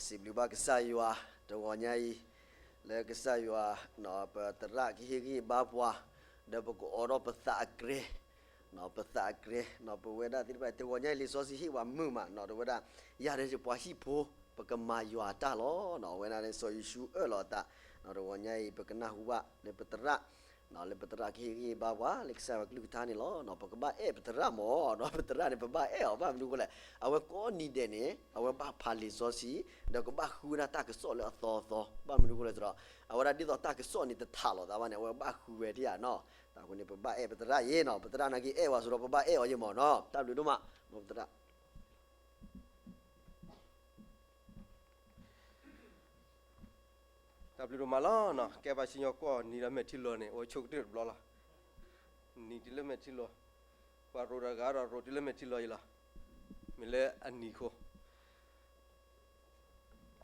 စံးဘျုးဘၣ်ကစၢ်ယွၤ တဂီၤညါအံၤ လၢကစၢ်ယွၤ ပသရၣ်ကဟ့ၣ်ဂံၢ်ဘါပှၤ ဒီးပကအိးထီၣ်ပသးအကြဲ ပသးအကြဲ ပဝဲဒၣ်သ့ၣ်တဖၣ် တဂီၤညါအံၤ လံာ်စီဆှံဟ့ၣ်ပှၤမုာ်မး တဝဲဒၣ် ယၤဒီးပှၤဟံၣ်ဖိ ပကမၤယွၤအတၢ်လီၤ. အဝဲဒၣ်န့ၣ် စီၤယိၤၡူအၢၣ်လီၤအသး တဂီၤညါအံၤ ပကနၢ်ဟူဘၣ်လၢပသရၣ် လၢပသရၣ်ကဟ့ၣ်ဂံၢ်ဘါပှၤ လၢကစၢ်ယွၤကလုၢ်ကထါန့ၣ်လီၤ. ပကဘၣ်အဲၣ်ပသရၣ်မး ဒီးပသရၣ်န့ၣ် ပဘၣ်အဲၣ်အီၤ ဘၣ်မနုၤအဃိလဲၣ်, အဝဲကိးနံၤဒဲးန့ၣ် အဝဲဘၣ်ဖးလံာ်စီဆှံ ဒီးကဘၣ်ဃုဝဲဒၣ်တၢ်ကစီၣ်လၢအသီအသီ ဘၣ်မနုၤအဃိလဲၣ်ဒီး အဝဲဒၣ်ဒ်သိးတၢ်ကစီၣ်န့ၣ်တထးလီၤသးဘၣ်န့ၣ် အဝဲဘၣ်ဃုဝဲဒၣ်ဧါနီၤ. တၢ်အဃိန့ၣ် ပဘၣ်အဲၣ်ပသရၣ်အံၤနီၤ, ပသရၣ်နာ်က့အဲၣ်ဝဲအီၤစ့ၢ်ဒီး ပဘၣ်အဲၣ်အီၤယံၤမးနီၤ. တၢ်ဘျုးဒိၣ်မး မ်ပသရၣ် တၢ်ဘျုးဒိၣ်မးလီၤ. ကဲဘၣ်စံၣ်ညီၣ်ကွီၢ်နံၤဒီးမဲာ်ထံလီၤန့ၣ် အိၣ်ဆိကတၢၢ်တဘျီလီၤ. နံၤတုၤလၢမဲာ်ထံလီၤ, ပှၤရိးတဂၤဒီးရိးတုၤလၢမဲာ်ထံလီၤအံၤလီၤ. မ့ၢ်လၢအနံၤအဃိ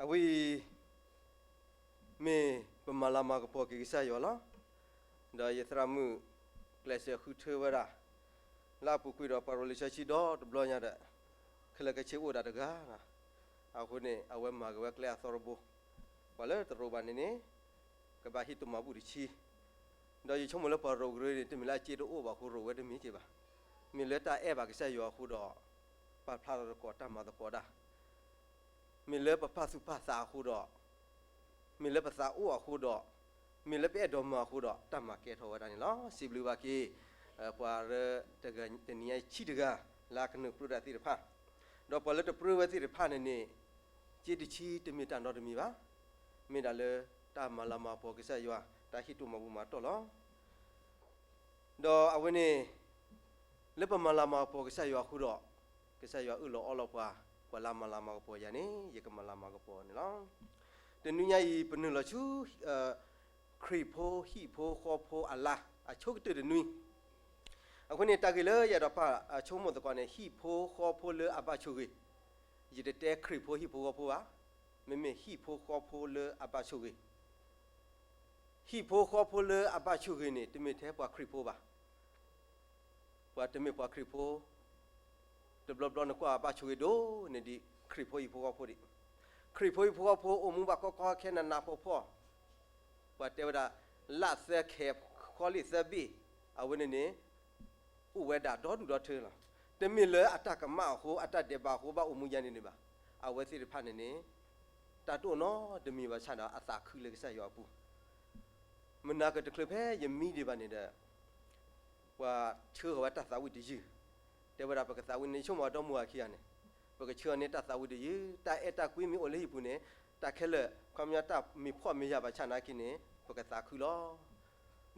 အဝဲအံၤ မ့ၢ်ပမၤလၤမၤကပီၤက့ၤကစၢ်ယွၤလီၤ. ဒီးယသရၣ်မုၣ် ကျဲးစၢးဃုထၢဝဲဒၣ် လၢအပူၤကွံာ်ဒီးပှၤရိးလံာ်စီဆှံဒီတဘျီညါဒီး ခဲလၢာ်ခဲဆ့အိၣ်ဒၣ်တဂၤ, အဃိန့ၣ် အဝဲမၤက့ၤဝဲကျဲအသီတဘိ, ပှၤလၢတရိးဘၣ်န့ၣ်န့ၣ် ကဘၣ်ဟ့ၣ်တၢ်မၤဘူၣ်တဆံ ဒီးယဆိကမိၣ်လၢပှၤရိးကရၢန့ၣ် တမ့ၢ်လၢအစ့တအိၣ်ဘၣ်အဃိရိးဝဲတမ့ၢ်က့ၤဘၣ်. မ့ၢ်လၢတၢ်အဲၣ်ဘၣ်ကစၢ်ယွၤအဃိဒီး ပာ်ဖျါထီၣ်သကိးတၢ်မၤသကိးဒၣ်, မ့ၢ်လၢပပာ်သူၣ်ပာ်သးအဃိဒီး, မ့ၢ်လၢပသးအိၣ်အဃိဒီး, မ့ၢ်လၢပအဲၣ်ဒိးမၤအဃိဒီး တၢ်မၤကဲထီၣ်ဝဲဒၣ်န့ၣ်လီၤ. စံးဘျုးဘၣ်က့ၤ ပှၤတနံၤညါအံၤဆံတဂၤ လၢအကနၢ်ပၢၢ်ဒၣ်သ့ၣ်တဖၣ်, ဒီးပှၤလၢတပၢၢ်ဝဲသ့ၣ်တဖၣ်န့ၣ်န့ၣ် စ့တဆံတမ့ၢ်တၢ်နီတမံၤဘၣ်. မ့ၢ်ဒၣ်လၢတၢ်မၤလၤမၤကပီၤကစၢ်ယွၤ တၢ်ဟ့ၣ်တၢ်မၤဘူၣ်မၤတီၢ်လီၤ. ဒီးအဝဲန့ၣ် လၢပမၤလၤမၤကပီၤကစၢ်ယွၤအဃိဒီး ကစၢ်ယွၤအၢၣ်လီၤအီလီၤပှၤ, ပှၤလၢအမၤလၤမၤကပီၤယၤန့ၣ် ယကမၤလၤမၤကပီၤန့ၣ်လီၤ. တနွံညါအံၤ ပနုာ်လီၤဆူ ခရံာ်ဖိဟံၣ်ဖိဃီဖိအလါ အဆိကတၢၢ်တနွံ, အဃိန့ၣ် တၢ်ဂ့ၢ်လၢယအဲၣ်ဒိးပာ်ဆိကမိၣ်သကိးန့ၣ် ဟံၣ်ဖိဃီဖိလၢအဘၣ်ဆိၣ်ဂ့ၤ, ယတတဲခရံာ်ဖိဟံၣ်ဖိဃီဖိဘၣ်, မ့မ့ၢ်ဟံၣ်ဖိဃီဖိလၢအဘၣ်ဆိၣ်ဂ့ၤ ဟံၣ်ဖိဃီဖိလၢအဘၣ်ဆိၣ်ဂ့ၤန့ၣ် တမ့ၢ်ထဲပှၤခရံာ်ဖိဘၣ်. ပှၤတမ့ၢ်ပှၤခရံာ်ဖိ တဘျီဘျီနကွၢ်အဘၣ်ဆိၣ်ဂ့ၤဒိၣ်န့ၣ်ဒံး ခရံာ်ဖိဟံၣ်ဖိဃီဖိဒံး, ခရံာ်ဖိဟံၣ်ဖိဃီဖိအိၣ်မူဘၣ်ကီကီခဲနးနးဖှီၣ်ဖှီၣ်, ပှၤတဲဝဲဒၣ် လၢသၢခဲ ဃီလံၣ်သၢဘ့ၣ်, အဝဲန့ၣ်န့ၣ် အိၣ်ဝဲဒၣ်ဒီဒူၣ်ဒီထၢလီၤ. တမ့ၢ်လၢအတၢ်ကမၣ်အဃိ အတၢ်ဒဲးဘးအဃိ ဘၣ်အိၣ်မူယါန့ၣ်န့ၣ်ဘၣ်. အဝဲသ့ၣ်တဖၣ်န့ၣ်န့ၣ် တၢ်တအိၣ်နီတမံၤဘၣ်ဆၣ်ဒီး အသးခုလၢကစၢ်ယွၤအပူၤ မနၤကတချုးဖဲယမံဒံးဘၣ်န့ၣ်ဒီး ပှၤဆှၢဃီၤဝဲတၢ်သးဝံၣ်တယုၢ်, တဲဝဲဒၣ်ပကသးဝံၣ်န့ၣ် ဆိကမိၣ်အဒီမါဝၤခံဂၤန့ၣ်, ပကဆှၢအီၤန့ၢ်တၢ်သးဝံၣ်တယုၢ်, တၢ်အဲၣ်တၢ်ကွံမ့ၢ်အိၣ်လၢဟံၣ်ပူၤန့ၣ်, တၢ်ခဲလၢာ် ခီပညီတၢ်မ့ၢ်ဖှီၣ်မ့ၢ်ယာ်ဘၣ်ဆၣ်နာ်က့န့ၣ် ပကသးခုလီၤ.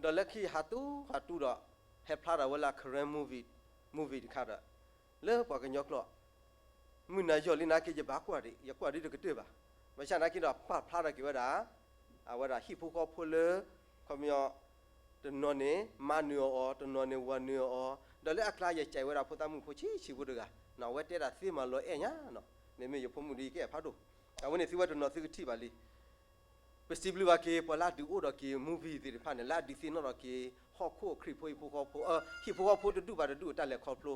ဒီးလၢခံဟးတူၢ်ဟးတူၢ်ဒီး ဟဲဖျါထီၣ်ဝဲလၢ Karen movie, movie တခါဒီး လၢပှၤကညီကျိာ် မုၢ်နၤယီၢ်လံနာ်က့ ယဘၣ်ကွၢ်ဒံး ယကွၢ်ဒံးတကတၢၢ်ဘၣ်. ဘၣ်ဆၣ်နာ်က့ဒီး ပာ်ဖျါထီၣ်က့ၤဝဲဒၣ် အဝဲဒၣ်ဟံၣ်ဖိဃီဖိလၢ ခီပညီ တနီၤန့ၣ် မါနုာ်အီၤအီၤ, တနီၤန့ၣ် ဝၤနုာ်အီၤအီၤ, ဒီးလၢအကျါယကဲဝဲဒၣ်ဖိသၣ်မုၣ်ဖိဆံးဆံးဖိတဂၤ, အဝဲတဲဒၣ်သ့မၤလီၤအဲၣ်ညါနီၤ, မ့မ့ၢ်ယဖိမုၣ်ဒီးယကအဲၣ်ဖးဒိၣ်, အဝဲန့ၣ်သုဝဲတနီၤသုကထံၣ်ဘၣ်လံ. ပစံးဘျုးဘၣ်က့ၤ ပှၤလၢအဒုးအိၣ်ထီၣ်က့ၤ movie သ့ၣ်တဖၣ်န့ၣ် လၢအဒုးသ့ၣ်နီၣ်ထီၣ်က့ၤ ဟီၣ်ခိၣ်ခရံာ်ဖိဟံၣ်ဖိဃီဖိ, ဟံၣ်ဖိဃီဖိတဒူၣ်ဘၣ်တဒူၣ်အတၢ်လဲၤခီဖျိ,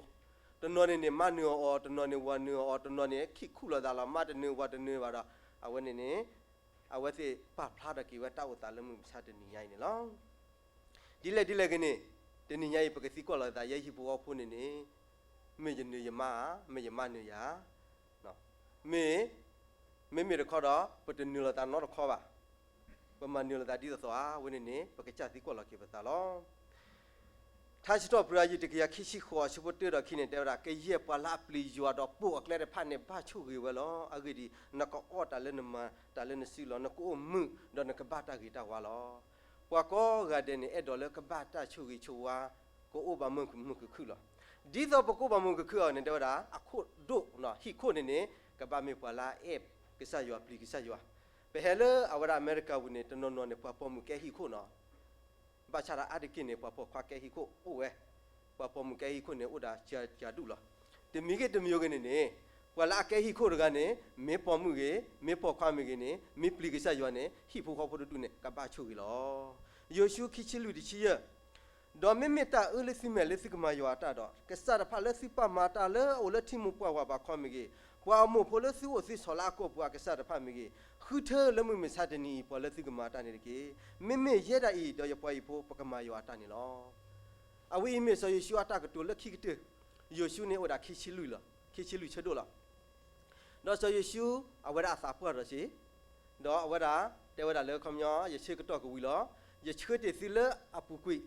တနီၤန့ၣ်န့ၣ် မါနုာ်အီၤအီၤ, တနီၤန့ၣ် ဝၤနုာ်အီၤအီၤ, တနီၤန့ၣ် ခံခူၣ်လိာ်သးလီၤ, မါတနုာ် ဝၤတနုာ်ဘၣ်ဒီး အဝဲန့ၣ်န့ၣ် အဝဲသ့ၣ်ပာ်ဖျါထီၣ်က့ၤဝဲတၢ်အိၣ်သးလၢမုၢ်မဆါတနံၤညါအံၤန့ၣ်လီၤ. ဒ်လဲၣ်ဒ်လဲၣ်ဂ့ၤန့ၣ် တနံၤညါအံၤ ပကသံကွၢ်လီၤသး ယဲဟံၣ်ဖိဃီဖိန့ၣ်န့ၣ် မ့ၢ်ယနုာ်ယမါဧါ, မ့ၢ်ယမါနုာ်ယၤဧါ, မ့ၢ် မ့မ့ၢ်တခီဒီး ပတနုာ်လီၤသးနီတခီဘၣ်, ပမၤနုာ်လီၤသးဒ်သိးသိးဧါ, အဝဲန့ၣ်န့ၣ် ပကစၢ်သံကွၢ်လီၤက့ၤပသးလီၤ. ထါစံးထီၣ်ပတြၢၤ ယတကယၤခံဆံဃိး အဆၢဖိတၢဒီးခံန့ၣ် တဲဝဲဒၣ် ကယဲၢ်ပှၤလၢအပျံၤယွၤဒီးပိာ်အကျဲတဖၣ်န့ၣ် ဘၣ်ဆိၣ်ဂ့ၤဝဲလီၤ. အဂ့ၢ်ဒ်အံၤ, နကအီၣ်တၢ်လၢနမၤတၢ်လၢနစုလီၤ. နကအိၣ်မုာ်ဒီးနကဘၣ်တၢ်ဂ့ၤတၢ်ဝါလီၤ. ပှၤကိးဂၤဒဲးန့ၣ် အဲၣ်ဒိးလၢကဘၣ်တၢ်ဆိၣ်ဂ့ၤဆိၣ်ဝါ, ကအိၣ်ဘၣ်မုာ်မုာ်ခုၣ်ခုၣ်လီၤ. ဒ်သိးပကအိၣ်ဘၣ်မုာ်ခုၣ်ခုၣ်အီၤန့ၣ် တဲဝဲဒၣ် အခိၣ်ဒိၣ် ဟံၣ်ခိၣ်န့ၣ်န့ၣ် ကဘၣ်မ့ၢ်ပှၤလၢအအဲၣ်ကစၢ်ယွၤပျံၤကစၢ်ယွၤ. ပဟဲလၢအဝဲဒၣ်အမဲရကၤပူၤန့ၣ် တနီၤနီၤန့ၣ် ပှၤပိာ်မုၣ်ကဲဟံၣ်ခိၣ်နီၤ ဘၣ်ဆၣ်ဒီးအါတက့ၢ်န့ၣ် ပှၤပိာ်ခွါကဲဟံၣ်ခိၣ်အိၣ်ဝဲ, ပှၤပိာ်မုၣ်ကဲဟံၣ်ခိၣ်န့ၣ် အိၣ်ဒၣ်စှၤစှၤဒူၣ်လီၤ. တမံၤဂ့ၤတမံၤဂ့ၤန့ၣ်န့ၣ် ပှၤလၢအကဲဟံၣ်ခိၣ်တဂၤန့ၣ် မ့ၢ်ပိာ်မုၣ်ဂ့ၤ မ့ၢ်ပိာ်ခွါမ့ၢ်ဂ့ၤန့ၣ် မ့ၢ်ပျံၤကစၢ်ယွၤန့ၣ် ဟံၣ်ဖိဃီဖိတဒူၣ်န့ၣ် ကဘၣ်ဆိၣ်ဂ့ၤလီၤ. ယိၤၡူခံဆံလွံၢ်တဆံယဲၢ် ဒီးမ့မ့ၢ်တၢ်အၢလၢသုမဲာ်လၢသုကမၤယွၤအတၢ်ဒီး ကစၢ်တဖၣ်လၢသုပာ်မၤတၢ်လၢအအိၣ်လၢထံမိၢ်ပှၢ်ဝးဘးခီမ့ၢ်ဂ့ၤ, ပှၤအမိၢ်ဖိလၢသုအိၣ်သုဆိးလၢအကီၢ်ပူၤအကစၢ်တဖၣ်မ့ၢ်ဂ့ၤ, ဃုထၢလၢမုၢ်မဆါတနံၤအံၤ ပှၤလၢသုကမၤအတၢ်န့ၣ်တက့ၢ်. မ့မ့ၢ်ယဲဒၣ်အံၤ ဒီးယပှၤဟံၣ်ဖိ ပကမၤယွၤအတၢ်န့ၣ်လီၤ. အဝဲအံၤမ့ၢ်စီၤယိၤၡူအတၢ်ကတိၤလၢခံကတၢၢ်, ယိၤၡူန့ၣ်အိၣ်ဝဲဒၣ်ခံဆံလွံၢ်လီၤ, ခံဆံလွံၢ်ဆၢဒိၣ်လီၤ. ဒီးစီၤယိၤၡူ အဝဲဒၣ်အသးပှၢ်ထီၣ်စ့ၢ်, ဒီးအဝဲဒၣ်တဲဝဲဒၣ်လၢ ခီပညီ ယဆၢကတီၢ်ကဝံၤလီၤ, ယဆှၢတ့ၢ်သုလၢအပူၤကွံာ်,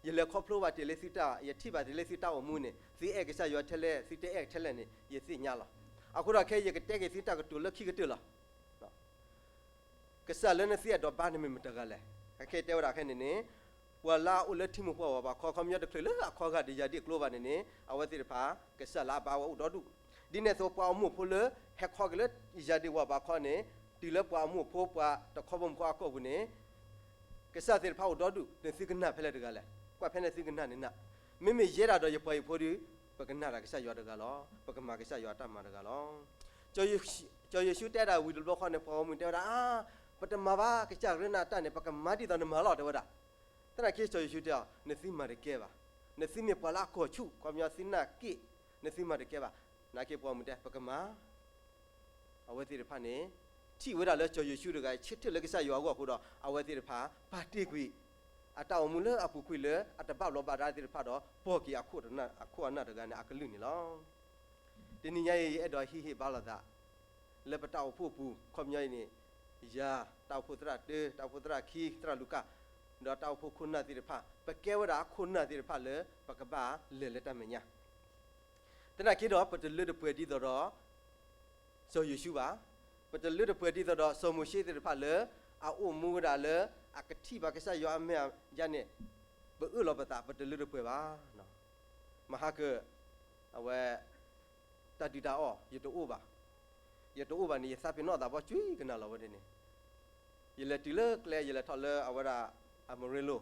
ယလဲၤခီဖျိဘၣ်တ့ၢ်လၢသုတၢ်, ယထံၣ်ဘၣ်တ့ၢ်လၢသုတၢ်အိၣ်မူန့ၣ် သုအဲၣ်ကစၢ်ယွၤထဲလဲၣ် သုတအဲၣ်ထဲလဲၣ်န့ၣ် ယသ့ၣ်ညါလီၤ. အဃိဒီးခဲအံၤ ယကတဲက့ၤသုတၢ်ကတိၤလၢခံကတၢၢ်လီၤ. ကစၢ်လၢနသုအဲၣ်ဒိးဘါန့ၣ်မ့ၢ်မတဂၤလဲၣ်. အခဲအံၤတဲဝဲဒၣ်ခဲအံၤန့ၣ်န့ၣ်, ပှၤလၢအအိၣ်လၢထံမိၢ်ပှၢ်ဝးဘးခီ ခီပညီတချုးလၢအခီဂာ်ဒံးယၤဒ့ၣ်ကျိဘၣ်န့ၣ်န့ၣ် အဝဲသ့ၣ်တဖၣ် ကစၢ်လၢအဘါဝဲအိၣ်ဒီဒူၣ်, ဒ်န့ၣ်အသိးပှၤအမိၢ်ဖိလၢ ဟဲခီက့ၤလၢယၤဒ့ၣ်ဝးဘးခီန့ၣ် တုၤလၢပှၤအမိၢ်ဖိပှၤတခီဘီမုၢ်ဖိအကီၢ်ပူၤန့ၣ် ကစၢ်သ့ၣ်တဖၣ်အိၣ်ဒီဒူၣ်, နသုကနၣ်ဖဲလဲၣ်တဂၤလဲၣ်. ကွၢ်ဖဲန့ၣ်သုကနၣ်န့ၣ်နၢ်, မ့မ့ၢ်ယဲဒၣ်ဒီးယပှၤဟံၣ်ဖိဒီး ပကနၣ်တၢ်ကစၢ်ယွၤတဂၤလီၤ. ပကမၤကစၢ်ယွၤအတၢ်မၤတဂၤလီၤ. စီၤယိၤၡူတဲဒၣ်ဝံၤတဘျီဃီန့ၣ် ပှၤဂီၢ်မုၢ်တဲဝဲဒၣ်, အါ, ပတမၤဘၣ်ကစၢ်ရ့နၤတၢ်န့ၣ် ပကမၤဒ်သိးနမၤလီၤ တဲဝဲဒၣ်. သနာ်က့စီၤယိၤၡူတဲအီၤ, နသုမၤတကဲဘၣ်. နသုမ့ၢ်ပှၤလၢအကီၢ်ဆူၣ် ခီပညီသုနၢ်က့ၣ်, နသုမၤတကဲဘၣ်. သနာ်က့ပှၤဂီၢ်မုၢ်တဲ ပကမၤ အဝဲသ့ၣ်တဖၣ်န့ၣ် ထံၣ်ဝဲဒၣ်လၢစီၤယိၤၡူတဂၤအံၤ ဆၢထၢၣ်လၢကစၢ်ယွၤအဂီၢ်အဃိဒီး အဝဲသ့ၣ်တဖၣ် ပာ်တ့ၢ်ကွံာ် အတၢ်အိၣ်မူလၢအပူၤကွံာ်လၢအတဘၣ်ဘျီးဘၣ်ဒါသ့ၣ်တဖၣ်ဒီး ပိာ်က့ၤအခိၣ်အနၢ်တဂၤန့ၣ် အကလုၢ်န့ၣ်လီၤ. တနံၤညါအံၤ ယအဲၣ်ဒိးဟ့ၣ်ဂံၢ်ဟ့ၣ်ဘါလိာ်သး လၢပတၢ်အိၣ်ဖှိၣ်အပူၤ ခီပညီအံၤန့ၣ် ယၤ တၢ်အိၣ်ဖှိၣ်သရၣ်တၢ တၢ်အိၣ်ဖှိၣ်သရၣ်ခံ သရၣ်လူၤကၣ် ဒီးတၢ်အိၣ်ဖှိၣ်ခိၣ်နၢ်သ့ၣ်တဖၣ် ပကဲဝဲဒၣ်အခိၣ်နၢ်သ့ၣ်တဖၣ်လၢ ပကဘၣ်လဲၤလၢတၢ်မဲာ်ညါ သနာ်က့ဒီး ပတလၢတပှဲၤဒ်သိးဒီး စီၤယိၤၡူဘၣ်. ပတလၢတပှဲၤဒ်သိးဒီး စီၤမိၤၡ့သ့ၣ်တဖၣ်လၢ အအိၣ်မူဝဲဒၣ်လၢ အကထံၣ်ဘၣ်ကစၢ်ယွၤအမဲာ်ညါန့ၣ် ပအၢၣ်လီၤပသး ပတလၢတပှဲၤဘၣ်. မဟါကၢ အဝဲ တၢ်ဒုၣ်တၢ်အီၣ် ယတအိၣ်ဘၣ်. ယတအိၣ်ဘၣ်န့ၣ် ယသးပ့ၤနီၣ်သးဘီကွံာ်ကနၣ်လီၤဝဲဒ်န့ၣ် ယလဲၤတုၤလၢကျဲ ယလဲၤထီၣ်လၢအဝဲဒၣ် Amarillo,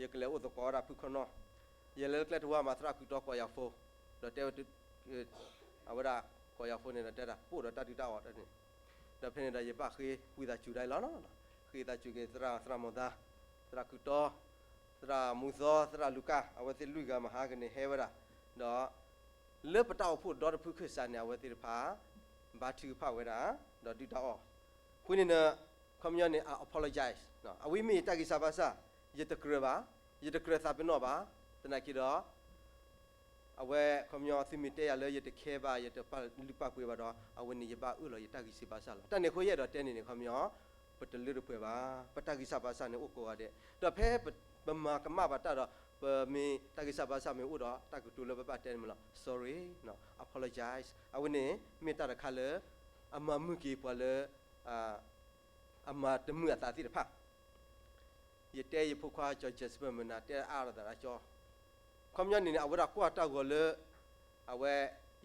ယကလဲၤအိၣ်သကိးဝဲဒၣ်ဖုခီနီၣ်, ယလဲၤလၢကျဲတဝါမး သရၣ်ကုတီကိးယၤဖိ, ဒီးတဲဝဲ အဝဲဒၣ်ကိးယၤဖိန့ၣ်ဒီးတဲဒၣ် ပအိၣ်ဒီးတၢ်ဒုၣ်တၢ်အီၣ်တန့ၣ်, ဒီးဖဲန့ၣ်ဒီး ယဘၣ်ဃ့ဝံသးစူၤဒၣ်အံၤလီၤ. ဃ့သးစူၤက့ၤသရၣ် သရၣ်မီၤသါ, သရၣ်ကုတီ, သရၣ်မူသီ, သရၣ်လူၤကၣ် အဝဲသ့ၣ်လွံၢ်ဂၤမဟါကန့ၣ်ဟဲဝဲဒၣ်, ဒီး လၢပတၢ်အိၣ်ဖှိၣ်ဒီတဖုခၢၣ်စးန့ၣ် အဝဲသ့ၣ်တဖၣ် ဘါထုကဖၣ်ဝဲဒၣ် ဒီးဒုၣ်တၢ်အီၣ်, အဃိန့ၣ် ခီပညီန့ၣ် I apologize, အဝဲမ့ၢ်ယတၢ်ဂံၢ်စၢ်ဘါစၢ်, ယတကြၢးဘၣ်, ယတကြၢးသးပ့ၤနီၣ်ဘၣ်, သနာ်က့ဒီး အဝဲခီပညီသုမ့ၢ်တဲယၤလၢယတခဲဘၣ် ယတပာ်လုၢ်ပာ်ပှ့ၤဘၣ်ဒီး အဝဲန့ၣ်ယဘၣ်အၢၣ်လီၤယတၢ်ဂံၢ်စၢ်ဘါစၢ်လီၤ. တၢ်န့ၣ်အဃိယအဲၣ်ဒိးတဲန့ၣ်န့ၣ် ခီပညီ ပတလၢတပှဲၤဘၣ်, ပတၢ်ဂံၢ်စၢ်ဘါစၢ်န့ၣ်အိၣ်ကိးဂၤဒဲး, ဒီးဖဲပမၤကမၣ်ဘၣ်တၢ်ဒီး ပမ့ၢ်တၢ်ဂံၢ်စၢ်ဘါစၢ်မ့ၢ်အိၣ်ဒီးတၢ်ကတိၤလၢပဘၣ်တဲန့ၣ်မ့ၢ်လီၤ sorry, apologize, အဝဲန့ၣ် မ့ၢ်တၢ်တခါလၢ အမၤမုာ်က့ၤပှၤလၢ အမၤတမုာ်အသးသ့ၣ်တဖၣ် ယတဲယဖိခွါကၠီၤ Jasper မနၤတဲအါလိာ်သးဒၣ်ကၠီ, ခီပညီန့ၣ်န့ၣ် အဝဲဒၣ်ကွၢ်တၢ်ဂီၤလၢ အဝဲ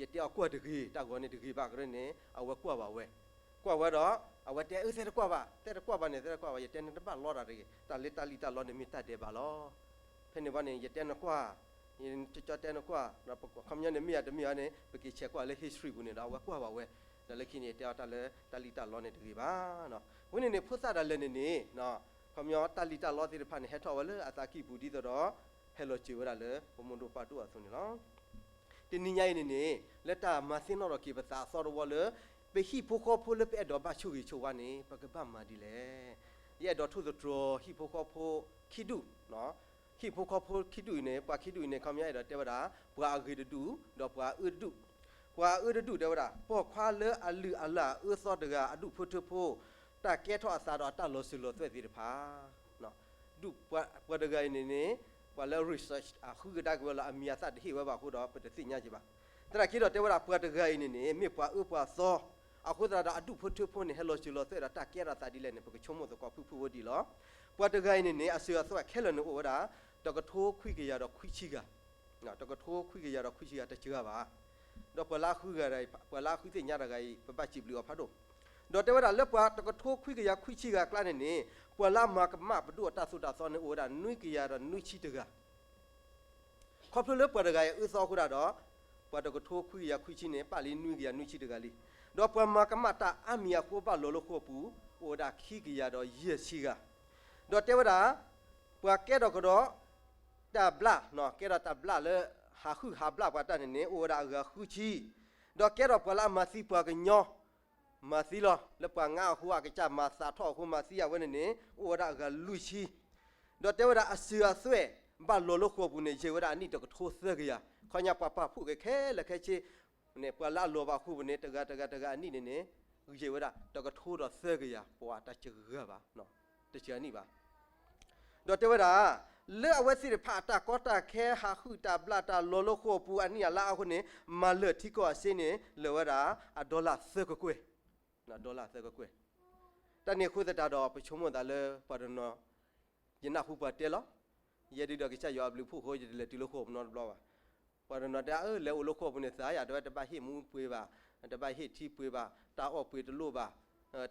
ယတဲအီၤကွၢ်တဂ့ၤ တၢ်ဂီၤန့ၣ်တဂ့ၤဘၣ်ကရၢန့ၣ် အဝဲကွၢ်ဘၣ်ဝဲ, ကွၢ်ဝဲဒီး အဝဲတဲအၢသဲတကွၢ်ဘၣ် သဲတကွၢ်ဘၣ်န့ၣ် သဲတကွၢ်ဘၣ် ယတဲနတဘၣ်လီတၢ်တဂ့ၤ တၢ်လၢတၢ်လံၣ်တၢ်လီန့ၣ်မ့ၢ်တၢ်ဒဲးဘးလီၤ. ဖဲန့ၣ်ဘၣ်န့ၣ် ယတဲနကွၢ် ကၠီတဲနကွၢ် ခီပညီန့ၣ်မ့ၢ်ယၤတမ့ၢ်အီၤန့ၣ် ပက့ၤဆဲးကွၢ်လၢ history ပူၤန့ၣ်ဒီး အဝဲကွၢ်ဘၣ်ဝဲ, ဒီးလၢခံန့ၣ် ယတဲအီၤတၢ်လၢတၢ်လံၣ်တၢ်လီန့ၣ်တဂ့ၤဘၣ်. ဝဲန့ၣ်န့ၣ် ဖိသၣ်ဒၣ်လဲာ်န့ၣ်န့ၣ် ခီပညီတၢ်လံၣ်တၢ်လီသ့ၣ်တဖၣ်န့ၣ် ဟဲထီၣ်ဝဲလၢအသးကံၢ်ပူၤဒ်သိးဒီး ဟဲလီၤစၢၤဝဲဒၣ်လၢပမိၢ်ဒိၣ်ပၢ်ဒိၣ်အသိးန့ၣ်လီၤ. တနံၤညါအံၤန့ၣ်န့ၣ် လၢတၢ်မၤသ့ၣ်နီၣ်ထီၣ်က့ၤပသးအသီတဝီလၢ ပဟံၣ်ဖိဃီဖိလၢပအဲၣ်ဒိးဘၣ်ဆိၣ်ဂ့ၤဆိၣ်ဝါန့ၣ် ပကဘၣ်မၤဒ်လဲၣ်. ယအဲၣ်ဒိးထိၣ်သတြီၤဟံၣ်ဖိဃီဖိခံဒူၣ်, ဟံၣ်ဖိဃီဖိခံဒူၣ်အံၤန့ၣ် ပှၤခံဒူၣ်အံၤန့ၣ် ခီပညီအဲၣ်ဒိးတဲဝဲဒၣ် ပှၤအဂ့ၤတဒူၣ် ဒီးပှၤအအၢတဒူၣ်, ပှၤအအၢတဒူၣ်တဲဝဲဒၣ် ပိာ်ခွါလၢအလုၢ်အလၢ်အအၢသီတဂၤ အဒူၣ်ဖိထၢဖိ တၢ်ကဲထီၣ်အသးဒီးအတၢ်လီၤစၢၤလီၤသွဲၣ်သ့ၣ်တဖၣ် ဒူၣ်ပှၤတဂၤအံၤန့ၣ်န့ၣ် ပှၤလၢ research အဃုကဒါက့ၤဝဲလီၤ အမံၤအသၣ်တဟ့ၣ်ဝဲဘၣ်အဃိဒီး ပတသ့ၣ်ညါက့ၤဘၣ်. သနာ်က့ဒီးတဲဝဲဒၣ် ပှၤတဂၤအံၤန့ၣ်န့ၣ် မ့ၢ်ပှၤအၢပှၤသီ, အဃိသတးဒီးအဒူၣ်ဖိထၢဖိန့ၣ် ဟဲလီၤစၢၤလီၤသွဲၣ်ဒီးတၢ်ကဲထီၣ်သးဒ်လဲၣ်န့ၣ် ပကဆိကမိၣ်သကိးဖုၣ်ဖုၣ်ဝဲဒံးလီၤ. ပှၤတဂၤအံၤန့ၣ်န့ၣ် အစၢၤအသွဲၣ်ခဲလၢာ်န့ၣ်အိၣ်ဝဲဒၣ် တကထိခွံကယၤဒီးခွံဆံဂၤ တကထိခွံကယၤဒီးခွံဆံဂၤတစှၤဘၣ်. ဒီးပှၤလၢအဃုဂၤ ပှၤလၢအဃုသ့ၣ်ညါတဂၤအံၤ ပဘၣ်စံးဘျုးအီၤဖးဒိၣ်. ဒီးတဲဝဲဒၣ်လၢပှၤတကထိခွံကယၤခွံဆံဂၤအကျါန့ၣ်န့ၣ် ပှၤလၢအမၤကမၣ်ပဒိၣ်အတၢ်သိၣ်တၢ်သီန့ၣ် အိၣ်ဝဲဒၣ်နွံကယၤဒီးနွံဆံတဂၤ. ခီဖျိလၢပှၤတဂၤအံၤအၢသီအဃိဒၣ်ဒီး ပှၤတကထိခွံကယၤခွံဆံန့ၣ် ပာ်လံနွံကယၤနွံဆံတဂၤလံ. ဒီးပှၤမၤကမၣ်တၢ်အါမံၤအဃိဘၣ်လီၤလၢဃိာ်ပူၤ အိၣ်ဝဲဒၣ်ခံကယၤဒီးယဲၢ်ဆံဂၤ. ဒီးတဲဝဲဒၣ် ပှၤကဲထီၣ်ကဒီး တၢ်ဘျၣ်, ကဲထီၣ်တၢ်ဘျၣ်လၢ ဟးဟုၣ်ဟးဘျၣ်ပှၤတၢ်န့ၣ်န့ၣ် အိၣ်ဝဲဒၣ်အဂၤဃုဆံ. ဒီးကဲထီၣ်ပှၤလၢအမၤသံပှၤကညီ, မၤသံလီၤ. လၢပှၤငါအဃိ အကစၢ်မၤသးထီၣ်အဃိ မၤသံအဝဲန့ၣ်န့ၣ် အိၣ်ဝဲဒၣ်အဂၤလွံၢ်ဆံ. ဒီးတဲဝဲဒၣ်အစုအသွဲၣ် ဘၣ်လီၤလၢဃိာ်ပူၤန့ၣ် ယံာ်ဝဲဒၣ်အနံၣ်တကထိသၢကယၤ. ခီညါပှၤပာ်ဖှိၣ်က့ၤခဲလၢာ်ခဲဆ့န့ၣ် ပှၤလၢအလီၤဘၣ်ဃိာ်ပူၤန့ၣ် တဂၤတဂၤတဂၤအနံၣ်န့ၣ်န့ၣ် ယံာ်ဝဲဒၣ်တကထိဒီးသၢကယၤ ပှၤတစှၤဂၤဘၣ်, တစှၤနံၣ်ဘၣ်. ဒီးတဲဝဲဒၣ် လၢအဝဲသ့ၣ်တဖၣ်အတၢ်ကီတၢ်ခဲ ဟးဟုၣ်တၢ်ဘျၣ်တၢ်လီၤလၢဃိာ်ပူၤအနံၣ်အလါအဃိန့ၣ် မၤလၢာ်ထံကီၢ်အစ့န့ၣ် လၢာ်ဝဲဒၣ်အdollarသၢကကွဲၢ်, dollarသၢကကွဲၢ်. တၢ်န့ၣ်အဃိသတးဒီး ပဆိကမိၣ်သးလၢပှၤတနီၤ ယနၢ်ဟူပှၤတဲလီၤ. ယဲဒုးဒီးကစၢ်ယွၤအဘျုးဖှိၣ်အဃိ ယတလဲၤတုၤလၢဃိာ်ပူၤနီတဘျီဘၣ်. ပှၤတနီၤတဲ အၢ လဲၤအိၣ်လၢဃိာ်ပူၤန့ၣ် သးယၤ တဝဲတဘၣ်ဟ့ၣ်မူပှ့ၤဘၣ်, တဘၣ်ဟ့ၣ်ထံပှ့ၤဘၣ်, တၢ်အီၣ်ပှ့ၤတလိၣ်ဘၣ်,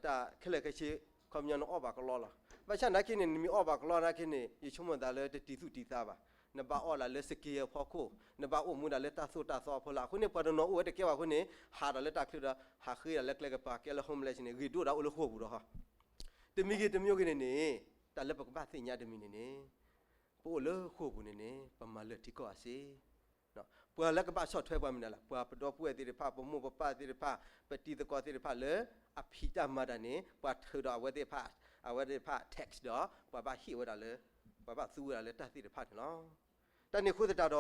တၢ်ခဲလၢာ်ခဲဆ့ ခီပညီနအီၣ်ဘၣ်ကလီလီၤ. ဘၣ်ဆၣ်နာ်က့န့ၣ် နမ့ၢ်အီၣ်ဘၣ်ကလီနာ်က့န့ၣ် ယဆိကမိၣ်သးလၢတတံၤသူၣ်တံၤသးဘၣ်. နဘၣ်အီၣ်ဒၣ်လၢစက့အဖီခိၣ်, နဘၣ်အိၣ်မူဒၣ်လၢတၢ်သိၣ်တၢ်သီအဖီလာ်. အဃိန့ၣ် ပှၤတနီၤအိၣ်ဝဲတကဲဘၣ်အဃိန့ၣ် ဟးဒီးလၢတၢ်ချၢဒီး ဟးဃ့ဒၣ်လၢကျဲကပၤ ကဲလၢ homeless န့ၣ် ဂ့ၤဒိၣ်ဒၣ်အိၣ်လၢဃိာ်ပူၤဒီး တမံၤဂ့ၤတမံၤဂ့ၤန့ၣ်န့ၣ် တၢ်လၢပကဘၣ်သ့ၣ်ညါတမံၤန့ၣ်န့ၣ် ပအိၣ်လၢဃိာ်ပူၤန့ၣ်န့ၣ် ပမၤလၢာ်ထံကီၢ်အစ့. ပှၤလၢကဘၣ်ဆီၣ်ထွဲပှၤမနုၤလဲၣ်, ပှၤပဒီပုၢ်ဝဲၢ်သ့ၣ်တဖၣ်, ပမိၢ်ပပၢ်သ့ၣ်တဖၣ်, ပတံၤသကိးသ့ၣ်တဖၣ်လၢအဖံးတၢ်မၤတၢ်န့ၣ် ပှၤထုးဒီးအဝဲသ့ၣ်တဖၣ်, အဝဲသ့ၣ်တဖၣ် tax ဒီး ပှၤဘၣ်ဟ့ၣ်ဝဲဒၣ်လၢ, ပှၤဘၣ်သူဝဲဒၣ်လၢတၢ်သ့ၣ်တဖၣ်န့ၣ်လီၤ. တၢ်န့ၣ်အဃိသတးဒီး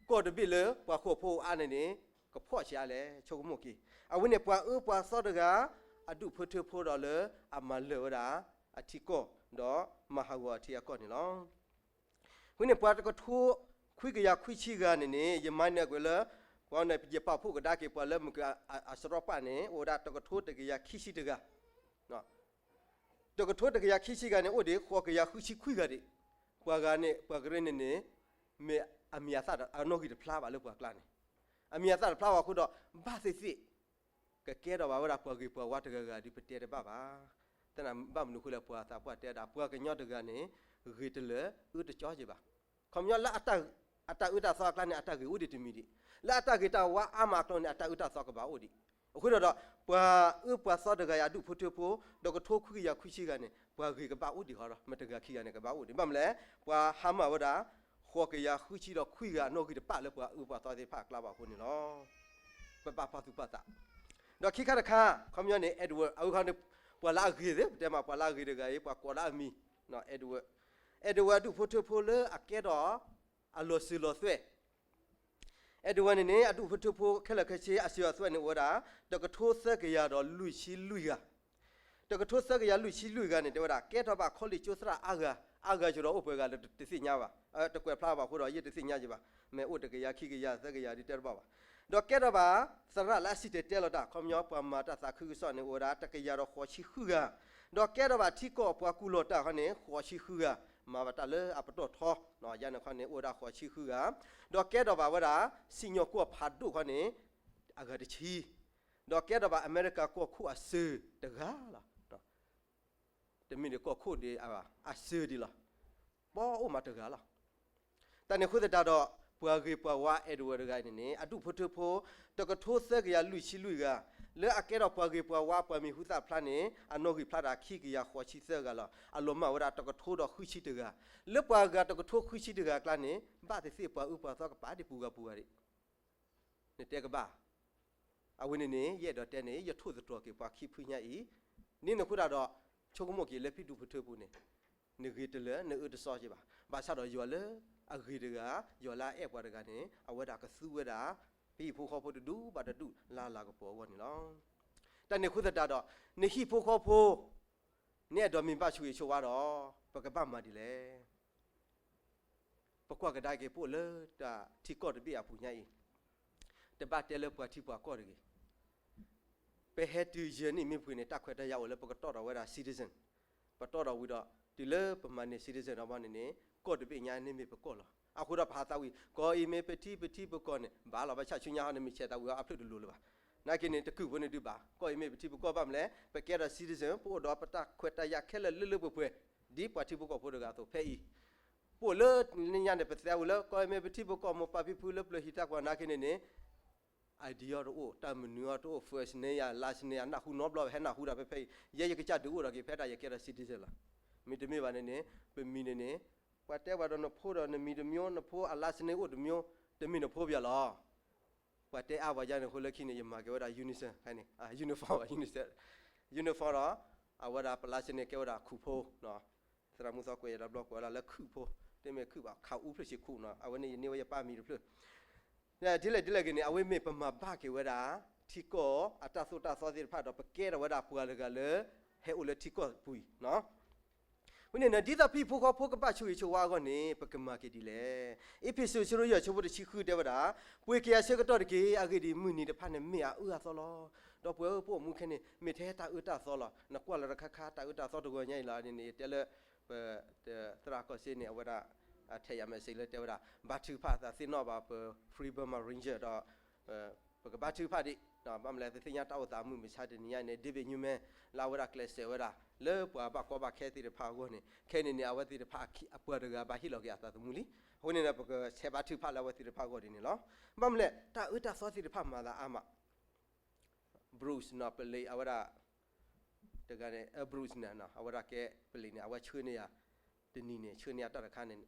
ကီၢ်တဘ့ၣ်လၢပှၤဃိာ်ဖိအါန့ၣ်န့ၣ် ကဖှီၣ်ဆံးအါလဲၣ်, ဆိကမိၣ်က့ၤ. အဝဲန့ၣ်ပှၤအၢပှၤသီတဂၤ အဒူၣ်ဖိထၢဖိဒီးလၢအမၤလၢာ်ဝဲဒၣ်အထံကီၢ် ဒီးမၤဟးဂီၤအထံအကီၢ်န့ၣ်လီၤ. အဃိန့ၣ် ပှၤတကထိခွံကယၤခွံဆံဂၤန့ၣ်န့ၣ် ယမၤနၢၤကွံာ်လၢ ပှၤန့ၣ် ယပာ်ဖှိၣ်ကဒါက့ၤပှၤလၢမုၢ်က အစရီပာ်န့ၣ် အိၣ်ဝဲဒၣ်တကထိတကယၤခံဆံတဂၤ တကထိတကယၤခံဆံဂၤန့ၣ် အိၣ်ဒံးဃိးကယၤဃုဆံခွံဂၤဒံး. ပှၤဂၤန့ၣ် ပှၤကရၢန့ၣ်န့ၣ် မ့ၢ်အမံၤအသၣ်အနီၣ်ဂံၢ်တဖျါဘၣ်လၢပှၤကျါန့ၣ်, အမံၤအသၣ်တဖျါဘၣ်အဃိဒီး ဘၣ်သ့ၣ်သ့ၣ် ကကဲထီၣ်ဘၣ်ဝဲဒၣ်ပှၤဂ့ၤပှၤဝါတဂၤဂၤဒုး ပတဲတဘၣ်ဘၣ်. သနာ်ဘၣ်မနုၤအဃိလဲၣ် ပှၤသးပှၢ်တဲဒၣ် ပှၤကညီတဂၤန့ၣ် ဂ့ၤတလၢ အၢတကၠီက့ၤဘၣ်. ခီပညီလၢ အတၢ်အၢတၢ်သီအကျါန့ၣ် အတၢ်ဂ့ၤအိၣ်ဒံးတမံၤဒံး, လၢအတၢ်ဂ့ၤတၢ်ဝါအါမးအကျါန့ၣ် အတၢ်အၢတၢ်သီကဘၣ်အိၣ်ဒံး. အဃိဒီး ပှၤအၢပှၤသီတဂၤအံၤ အဒူၣ်ဖိထၢဖိ တကထိခွံကယၤခွံဆံဂၤန့ၣ် ပှၤဂ့ၤကဘၣ်အိၣ်ဒံးဃီဒီး မ့ၢ်တဂၤခံဂၤန့ၣ် ကဘၣ်အိၣ်ဒံး. ဘၣ်မနုၤလဲၣ် ပှၤဟါမၢ်ဝဲဒၣ် ဃိးကယၤဃုဆံဒီးခွံဂၤအနီၣ်ဂံၢ်တဖၣ်လၢပှၤအၢပှၤသီသ့ၣ်တဖၣ်အကျါဘၣ်အဃိန့ၣ်လီၤ. ပဘၣ်ပာ်သူၣ်ပာ်သး. ဒီးခံခါတခါ ခီပညီန့ၣ် Edward အဝဲခီန့ၣ် ပှၤလၢအဂ့ၤသ့ၣ် ပတဲမး ပှၤလၢအဂ့ၤတဂၤအံၤ ပှၤကိးဒၣ်အမံၤ Edward, Edward အဒူၣ်ဖိထၢဖိလၢအကဲထီၣ် အလီၤစၢၤလီၤသွဲၣ် Edward န့ၣ်န့ၣ် အဒူၣ်ဖိထၢဖိခဲလၢာ်ခဲဆ့ အစုအသွဲၣ်န့ၣ်အိၣ်ဝဲဒၣ် တကထိသၢကယၤဒီးလွံၢ်ဆံလွံၢ်ဂၤ. တကထိသၢကယၤလွံၢ်ဆံလွံၢ်ဂၤန့ၣ် တဲဝဲဒၣ် ကဲထီၣ်ဘၣ်ခီလ့ၣ်ကၠိသရၣ်အါဂၤ, အါဂၤဆိဒီးအိၣ်ပှဲၤဂၤဒီးတသ့ၣ်ညါဘၣ်, တကွဲးဖျါဘၣ်အဃိဒီး ယတသ့ၣ်ညါက့ၤဘၣ်, မ့ၢ်အိၣ်တကယၤခံကယၤသၢကယၤဒ်တဲတဘၣ်ဘၣ်. ဒီးကဲထီၣ်ဘၣ် သရၣ်လၢအစံၣ်တဲၤတဲလီၤတၢ် ခီပညီ ပှၤမၤတၢ်သးခုကစီၣ်န့ၣ် အိၣ်ဝဲဒၣ်တကယၤဒီးဃိးဆံဃုဂၤ, ဒီးကဲထီၣ်ဘၣ်ထံကီၢ်ပှၤကူၣ်လီၤတၢ်ခီန့ၣ် ဃိးဆံဃုဂၤ, မၤဘၣ်တၢ်လၢအပတီၢ်ထီ, ယၤန့ၣ်ခီန့ၣ် အိၣ်ဝဲဒၣ်ဃိးဆံဃုဂၤ, ဒီးကဲထီၣ်ဘၣ်ဝဲဒၣ် စံၣ်ညီၣ်ကွီၢ်ဖးဒိၣ်ခီန့ၣ် အဂၤတဆံ, ဒီးကဲထီၣ်ဘၣ်အမဲရကၤကီၢ်ခိၣ်အစၢၤတဂၤလီၤ. တမ့ၢ်ဒံးကီၢ်ခိၣ်ဒံး အစၢၤဒံးလီၤ. ပှၤအိၣ်မးတဂၤလီၤ. တၢ်န့ၣ်အဃိသတးဒီး ပှၤဂ့ၤပှၤဝါ Edward တဂၤအံၤန့ၣ်န့ၣ် အဒူၣ်ဖိထၢဖိ တကထိသၢကယၤလွံၢ်ဆံလွံၢ်ဂၤ, လၢအကဲထီၣ်ပှၤဂ့ၤပှၤဝါ ပှၤမံၤဟူသၣ်ဖျါန့ၣ် အနီၣ်ဂံၢ်ဖျါဒၣ်ခံကယၤဃိးဆံသၢဂၤလီၤ. အလီၤမၢ်ဝဲဒၣ်တကထိဒီးဃုဆံတဂၤ, လၢပှၤဂၤတကထိဃုဆံတဂၤအကျါန့ၣ် ဘၣ်သ့ၣ်သ့ၣ်ပှၤအၢပှၤသီကပၤဒံးပူၤဂၤပူၤဂၤဒံး နတဲကဘၣ်. အဝဲန့ၣ်န့ၣ် ယအဲၣ်ဒိးတဲန့ၣ် ယထိၣ်သတြီၤက့ၤပှၤခံဖုညါအံၤ, န့ၣ်န့ၣ်အဃိသတးဒီး ဆိကမိၣ်က့ၤလၢဖံဒူၣ်ဖိထၢဖိန့ၣ် နဂ့ၤတလၢ နအၢတစီက့ၤဘၣ်. ဘၣ်ဆၣ်ဒီးယွၤလၢအဂ့ၤတဂၤ, ယွၤလၢအအဲၣ်ပှၤတဂၤန့ၣ် အဝဲဒၣ်ကသူဝဲဒၣ် ပဟံၣ်ဖိဃီဖိတဒူၣ်ဘၣ်တဒူၣ်လၢအလၤကပီၤအဂီၢ်န့ၣ်လီၤ. တၢ်န့ၣ်အဃိသတးဒီး နဟံၣ်ဖိဃီဖိ နအဲၣ်ဒိးမ့ၢ်ဘၣ်ဆိၣ်ဂ့ၤဆိၣ်ဝါဒီး ပကဘၣ်မၤဒ်လဲၣ်. ပကွၢ်ကဒါက့ၤပအိၣ်လၢတၢ်ထံကီၢ်တဘ့ၣ်အပူၤညါအံၤ, တဘၣ်တဲလၢပှၤထံပှၤကီၢ်တဂ့ၤ. ပဟဲတုၤယဲၢ်နံၣ်မ့ၢ်ပှဲၤန့ၣ် တၢ်ခွဲးတၢ်ယာ်အိၣ်လၢပကတီၢ်ဒီးဝဲဒၣ် citizen, ပတီၢ်ဒီးဝံၤဒီး တုၤလၢပမၤန့ၢ် citizen ဒီးဘၣ်န့ၣ်န့ၣ် ကီၢ်တဘ့ၣ်ညါန့ၣ်မ့ၢ်ပကီၢ်လီၤ. အဃိဒီးပဟးသးဝံၤ ကီၢ်အံၤမ့ၢ်ပထံပထံပကီၢ်န့ၣ် ဘၣ်လီၤ ဘၣ်ဆၣ်ဆူညါဟီန့ၣ်မ့ၢ်ဆဲးသးဝံၤအဖျၢၣ်တလိၤလၢၤဘၣ်. နာ်က့န့ၣ် တကုၢ်ဖိန့ၣ်ဒုးဘၣ် ကီၢ်အံၤမ့ၢ်ပထံပကီၢ်ဘၣ်မနုၤလဲၣ် ပကဲဒီး citizen ပအိၣ်ဒီးပတၢ်ခွဲးတၢ်ယာ်ခဲလၢာ်လၢလၢပှဲၤပှဲၤ ဒ်ပှၤထံဖိကီၢ်ဖိတဂၤအသိးဖဲအံၤ ပအိၣ်လၢညါန့ၣ် ပသဲဝံၤလၢ ကီၢ်အံၤမ့ၢ်ပထံပကီၢ် မိၢ်ပၢ်ဖံဖုလၢပျၢၤဟံၣ်တၢ်ကွၢ်နာ်က့န့ၣ်န့ၣ် idea တအိၣ် တၢ်မနုၤအီၤတအိၣ် first name ယၤ last name ယၤ နၢ်ဟူနီတဘျီ ဟဲနၢ်ဟူဒီးဖဲဖဲအံၤ ယဲယကစၢ်ဒုးအိၣ်ဒီးက့ၤဖဲဒၣ်ယကဲဒီး citizen လီၤ. မ့တမ့ၢ်ဘၣ်န့ၣ်န့ၣ် ပမံၤန့ၣ်န့ၣ် ပှၤတဲပှၤဒီးနဖိဒီးနမံၤတမျိုး နဖိအ last name အိၣ်တမျိုး တမ့ၢ်နဖိဘၣ်လီၤ. ပှၤတဲအါပှၤယါန့ၣ်အဃိလၢခံန့ၣ် ယမၤက့ၤဝဲဒၣ် unison န့ၣ် uniform ဘၣ် unison uniform ဒီး အဝဲဒၣ်ပလါစ့န့ၣ် ကဲဝဲဒၣ်ခုၣ်ဖိ သရၣ်မုၣ်သီကွဲးယၤတဘျီ ကွဲးဝဲဒၣ်လၢခုၣ်ဖိ, တမ့ၢ်ခုၣ်ဘၣ် ခးအူဖျၢၣ်ဆ့ၣ်ခိၣ်နီၤ, အဝဲန့ၣ်ယန့ၢ်ဝဲယပၢ်မံၤတဖျၢၣ် ဒ်လဲၣ်ဒ်လဲၣ်ဂ့ၤန့ၣ် အဝဲမ့ၢ်ပမၤဘၣ်က့ၤဝဲဒၣ် ထံကီၢ်အတၢ်သိၣ်တၢ်သီသ့ၣ်တဖၣ်ဒီး ပကဲထီၣ်ဝဲဒၣ်ပှၤတဂၤလၢ ဟဲအိၣ်လၢထံကီၢ်ပူၤအံၤနီၤ. ဝဲန့ၣ် ဒ်သိးဟံၣ်ဖိဃီဖိကဘၣ်ဆိၣ်ဂ့ၤဆိၣ်ဝါအဂီၢ်န့ၣ် ပကမၤက့ၤဒ်လဲၣ်. အ့းဖ့းစူး အဆၢဒိၣ်ယဲၢ် အဆၢဖိတဆံဃုတဲဝဲဒၣ်, ပှ့ၤက့ၤအဆၢကတီၢ်တက့ၢ်, အဂ့ၢ်ဒ်အံၤ, မုၢ်နံၤတဖၣ်န့ၣ်မ့ၢ်အအၢအသီလီၤ. ဒီပုၢ်ဝဲၢ်ဧၢ, ပအိၣ်မူခဲန့ၣ် မ့ၢ်ထဲတၢ်အၢတၢ်သီလီၤ. နကွၢ်လီၤတခါခါ တၢ်အၢတၢ်သီတဂီၤညါအံၤလီၤန့ၣ် ယတဲလၢ ပ သရၣ်ကီၢ်စ့န့ၣ် အဝဲဒၣ် အထဲယၤ message လၢတဲဝဲဒၣ် ဘါထုကဖၣ် သးသ့ၣ်နီၣ်ဘၣ်ပ Free Burma Ranger ဒီး ပကဘါထုကဖၣ်ဒံး, ဘၣ်မနုၤလဲၣ် ပသ့ၣ်ညါတၢ်အိၣ်သးမုၢ်မဆါတနံၤညါန့ၣ် David Newman လၢအဝဲဒၣ်ကျဲးစၢးဝဲဒၣ် လၢပှၤဘၣ်ကီဘၣ်ခဲသ့ၣ်တဖၣ်အဂီၢ်န့ၣ် ခဲန့ၣ်န့ၣ် အဝဲသ့ၣ်တဖၣ်အပှၤတဂၤဘၣ်ဟ့ၣ်လီၤက့ၤအသးသမူလံ. အဃိန့ၣ်ဒီး ပကဆဲးဘါထုကဖၣ်လၢအဝဲသ့ၣ်တဖၣ်အဂီၢ်ဒ်န့ၣ်လီၤ. ဘၣ်မနုၤလဲၣ် တၢ်အၢတၢ်သီသ့ၣ်တဖၣ်မၤသးအါမး Bruce နီၤ ပလံၤအဝဲဒၣ် တဂၤန့ၣ် Bruce န့ၣ် အဝဲဒၣ်ကဲပလံၤန့ၣ် အဝဲဆှၢန့ၢ်ယၤ တနံၤန့ၣ် ဆှၢန့ၢ်ယၤတၢ်တခါန့ၣ်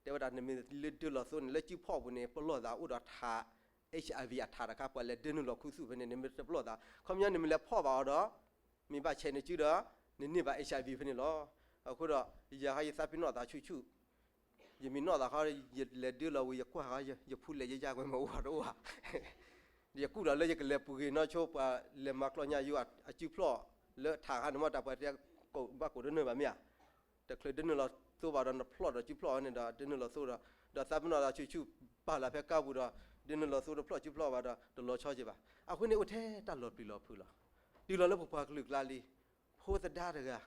တဲဝဲဒၣ် နမ့ၢ်လၢဒၢလီၤသိန့ၣ် လၢစုဖီၣ်ပူၤန့ၣ် ပလီၢ်သးအိၣ်ဒီးထး HIV အထးတခါ ပှၤလဲၤဒၢနုာ်လီၤခူသူၣ်ဖဲန့ၣ် နမ့ၢ်တပလီၢ်သး ခီပညီနမ့ၢ်လဲၤဖီၣ်ဘၣ်အီၤဒီး မ့ၢ်ဘၣ်ဆဲးနစုဒီး နန့ၢ်ဘၣ် HIV ဖဲန့ၣ်လီၤ. အဃိဒီး ယၤဟီယသးပ့ၤနီၣ်သးဆူၣ်ဆူၣ် ယမ့ၢ်နီၣ်သးခီ ယလဲၤဒၢလီၤဝံၤ ယကွၢ်ဟီ ယဖူလဲၣ်ယယၢ်ကွဲမ့ၢ်အိၣ်တအိၣ်ဧါ ယကူၣ်ဒီးလၢယကလဲၤပူၤဂ့ၤနီၢ်ဆိ ပှၤလဲၤမၤကျီညါယိအစုဖျီၣ်လၢထးခါန့ၣ်မ့ၢ်တၢ်ပှၤတဲ ဘၣ်ကိးဒၢနုာ်ဘၣ်မ့ၢ်ဧါ, တချုးဒၢနုာ်လီၤသိဘၣ်ဒီးနဖျီၣ်ဒီးစုဖျီၣ်န့ၣ်ဒီး ဒၢနုာ်လီၤသိဒီး ဒီးသးပ့ၤနီၣ်သးဆူၣ်ဆူၣ် ပာ်လၢဖဲကါပူၤဒီး ဒၢနုာ�လီၤသိတဖျီၣ်စုဖျီၣ်ဘၣ်ဒီး တလီၤဆီက့ဘၣ်. အဃိန့ၣ်အိၣ်ထဲတၢ်လီၤပျံၤလီၤဖုးလီၤ. တုၤလီၤလၢပပှၤကလုာ်ကျါလံ ဖိသဒါတဂၤ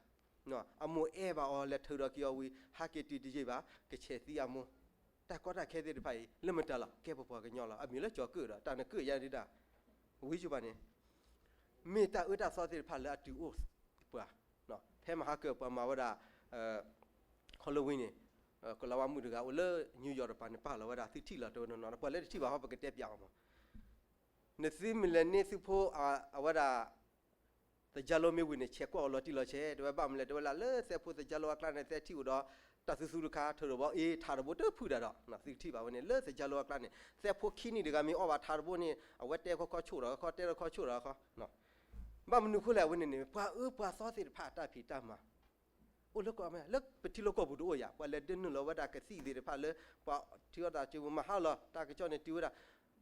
အမိၢ်အဲၣ်ဘၣ်အီၤ လဲၤထုးဒီးက့ၤအီၤဝံၤ ဟးက့ၤတုၤတယံာ်ဘၣ် ကဆဲးသံအမိၢ်. တၢ်ကီတၢ်ခဲသ့ၣ်တဖၣ်အံၤ လၢမတၤလီၤ ကဲပပှၤကညီလီၤ. အမံၤလၢကၠီၤကၢၣ်ဒီး တၢ်နကၢၣ်ယါဒၣ် ဝံၤကၠူဘၣ်န့ၣ် မ့ၢ်တၢ်အၢတၢ်သီသ့ၣ်တဖၣ်လၢအတုၤအိၣ်ပှၤ ဖဲမဟါကၢၣ်ပှၤမၤဝဲဒၣ် Halloween န့ၣ် ကလၤဝါမုၣ်တဂၤအိၣ်လၢ New York တပၤန့ၣ် ပာ်လီၤဝဲဒၣ် သုထံၣ်လီၤတဲဝဲနီၤနီၤ ပှၤလၢတထံၣ်ဘၣ်ဟီ ပကတဲပၠးအီၤမး နသုမ့ၢ်လဲၤန့ၢ်သုဖိ အဝဲဒၣ် သကြားလိမ့ၢ်ဝံၤန့ၣ် ဆဲးကွၢ်အီၤလီၤတံၢ်လီၤဆဲး တဲဝဲဘၣ်မနုၤလဲၣ် တဲဝဲလၢ လၢသဲဖိသကြားလိအကျါန့ၣ် သဲထံၣ်အိၣ်ဒီး တၢ်သူသူတခါ ထုးထီၣ်ဘီ အ့ ထးတဘိတဖုၣ်ဒၣ်ဒီး သုကထံၣ်ဘၣ်ဝဲန့ၣ် လၢသကြားလိအကျါန့ၣ် သဲဖိခံနံၣ်တဂၤမ့ၢ်အီၣ်ဘၣ်ထးတဘိန့ၣ် အဝဲတဲခီခီဆိၣ်ဒီးခီ တဲခီခီဆိၣ်ဒီးခီ ဘၣ်မနုၤအဃိလဲၣ် အဝဲန့ၣ်န့ၣ် ပှၤအၢပှၤသီသ့ၣ်တဖၣ်အတၢ်ဖံးတၢ်မၤ အိၣ်လၢကီၢ်အမဲရကၤ လၢပထံလီၢ်ကီၢ်ပူၤတအိၣ်ယၤ ပှၤလဲၤဒၢနုာ်လီၤဝဲဒၣ်ကသံၣ်သ့ၣ်တဖၣ်လၢ ပှၤထံအီၣ်တၢ်စုပူၤမၤဟါလီၤ တၢ်ကစီၣ်န့ၣ်တုၤဝဲဒၣ်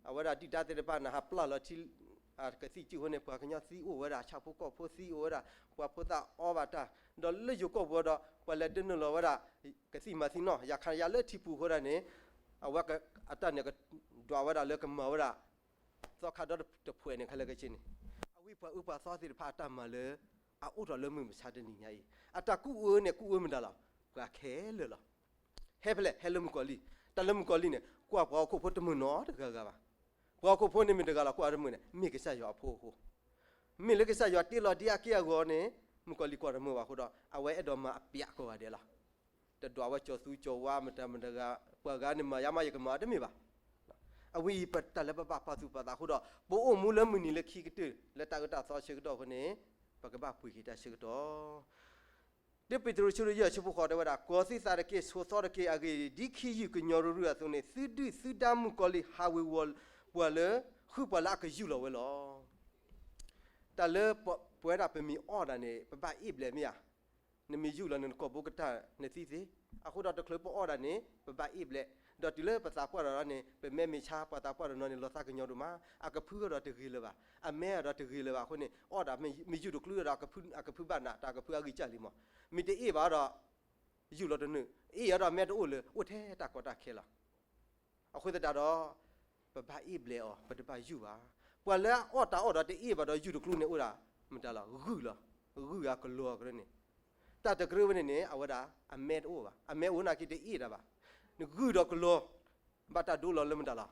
အဝဲဒၣ်ဒုၣ်ဒါသ့ၣ်တဖၣ်န့ၣ် ဟးပျၢ်လီၤထံ ကသံၣ်စုအဃိန့ၣ် ပှၤကညီသံအိၣ်ဝဲဒၣ် ဆၣ်ဖိကီၢ်ဖိသံအိၣ်ဝဲဒၣ် ပှၤဖိသၣ်အီဘၣ်တၢ် ဒီးလၢယိၤကီၢ်ပူၤဒီး ပှၤလဲၤဒၢနုာ်လီၤဝဲဒၣ် ကသံၣ်မၤသံနီၣ် ယၤခါယၤလၢထံပူၤအဃိဒၣ်န့ၣ် အဝဲအတၢ်န့ၣ်ကဒွးဝဲဒၣ်လၢကမၤဝဲဒၣ် သီခါဒီတဖှဲးန့ၣ် ခဲလၢာ်ခဲဆ့န့ၣ် အဝဲပှၤအၢပှၤသီသ့ၣ်တဖၣ်အတၢ်မၤလၢ အအိၣ်ထီၣ်လၢမုၢ်မဆါတနံၤညါအံၤ အတၢ်ကူၣ်အၢန့ၣ် ကူၣ်အၢမတၤလီၤ ပှၤခဲလၢာ်လီၤ. ဟဲဖဲလဲၣ် ဟဲလၢမုၣ်ကီၤလံၢ် တၢ်လၢမုၣ်ကီၤလံၢ်န့ၣ် ကွၢ်ပှၤဟီၣ်ခိၣ်ဖိတမုာ်နီတဂၤဂၤဘၣ်. ပှၤဟီၣ်ခိၣ်ဖိန့ၣ်မ့ၢ်တဂၤလီၤ ကွၢ်တမုာ်န့ၣ် မ့ၢ်ကစၢ်ယွၤအဖိအဃိ မ့ၢ်လၢကစၢ်ယွၤတ့လီၤဒ်အက့ၢ်အဂီၤန့ၣ် မုၣ်ကီၤလံၢ်ကွၢ်တမုာ်ဘၣ်အဃိဒီး အဝဲအဲၣ်ဒိးမၤအပျးကိးဂၤဒဲးလီၤ. တဒွးဝဲကၠီၤသူကၠီၤဝါမတၤမတၤဂၤ ပှၤဂၤန့ၣ်မၤယါမးယကမၤတမ့ၢ်ဘၣ်. အဝဲအံၤပတၢ်လၢပဘၣ်ပာ်သူၣ်ပာ်သးအဃိဒီး ပအိၣ်မူလၢမုၢ်နံၤလၢခံကတၢၢ် လၢတၢ်အၢတၢ်သီဆၢကတီၢ်အဃိန့ၣ် ပကဘၣ်ပှ့ၤက့ၤတၢ်ဆၢကတီၢ် တၢပ့းတရူး အဆၢဒိၣ်ယဲၢ် အဆၢဖိဃိးတဲဝဲဒၣ် ကီၤသံသးတက့ၢ် ဆိးသီတက့ၢ် အဂ့ၢ်ဒ်အံၤ, ဒ်ခံယုၢ်ကညီၤရုရုအသိးန့ၣ် သုဒုၣ်သုဒါမုၣ်ကီၤလံၢ် ဟးဝ့ၤဝီၤပှၤလၢ ဃုပှၤလၢအကယူၢ်လီၤဝဲလီၤ. တၢ်လၢပဝဲဒၣ်ပမ့ၢ်အီၣ်ဒၣ်န့ၣ် ပဘၣ်အ့ၣ်ဘျဲးမ့ၢ်ဧါ. နမ့ၢ်ယူၢ်လီၤန့ၣ် နကိာ်ဘိကတၢၢ်နသံသ့. အဃိဒီးတချုးပအီၣ်ဒၣ်န့ၣ် ပဘၣ်အ့ၣ်ဘျဲး, ဒီးတုၤလၢပသးပှၢ်ဒီးန့ၣ် ပမဲမ့ၢ်ဆါ ပှၤသးပှၢ်ဒီးနီၤန့ၣ် လီၤသးကညီၤဒိၣ်မး, အကဖုဒီးတဂ့ၤလၢၤဘၣ်, အမဲဒီးတဂ့ၤလၢၤဘၣ်အဃိန့ၣ် အီၣ်ဒၣ်မ့ၢ်ယူၢ်တကျိၤဒီး အကဖုဘၣ်နး တၢ်ကဖုအဂံၢ်စၢ်လံမး. မ့ၢ်တအ့ၣ်ဘၣ်ဒီး ယူၢ်လီၤတနုာ်, အ့ၣ်အီၤဒီးမဲတအိၣ်လၢၤ အိၣ်ထဲတၢ်ကီတၢ်ခဲလီၤ. အဃိသတးဒီး ပဘၣ်အ့ၣ်ဘျဲးအီၤ ပတဘၣ်ယူၢ်ဘၣ်. ပှၤလၢအအီၣ်တၢ်အီၣ်ဒီးတအ့ၣ်ဘၣ်ဒီးယူၢ်တကျိၤန့ၣ်အိၣ်ဒၣ် မတၤလီၤ ဂုၢ်လီၤ, ဂုၢ်ဂၤကလီၤကရၢန့ၣ်, တၢ်တကရၢဝဲန့ၣ်န့ၣ် အဝဲဒၣ် အမဲတအိၣ်ဘၣ်, အမဲအိၣ်နာ်က့တအ့ၣ်ဒၣ်ဘၣ်. နဂုၢ်ဒီးကလီၤ ဘၣ်တၢ်ဒိလီၤလၢမတၤလီၤ,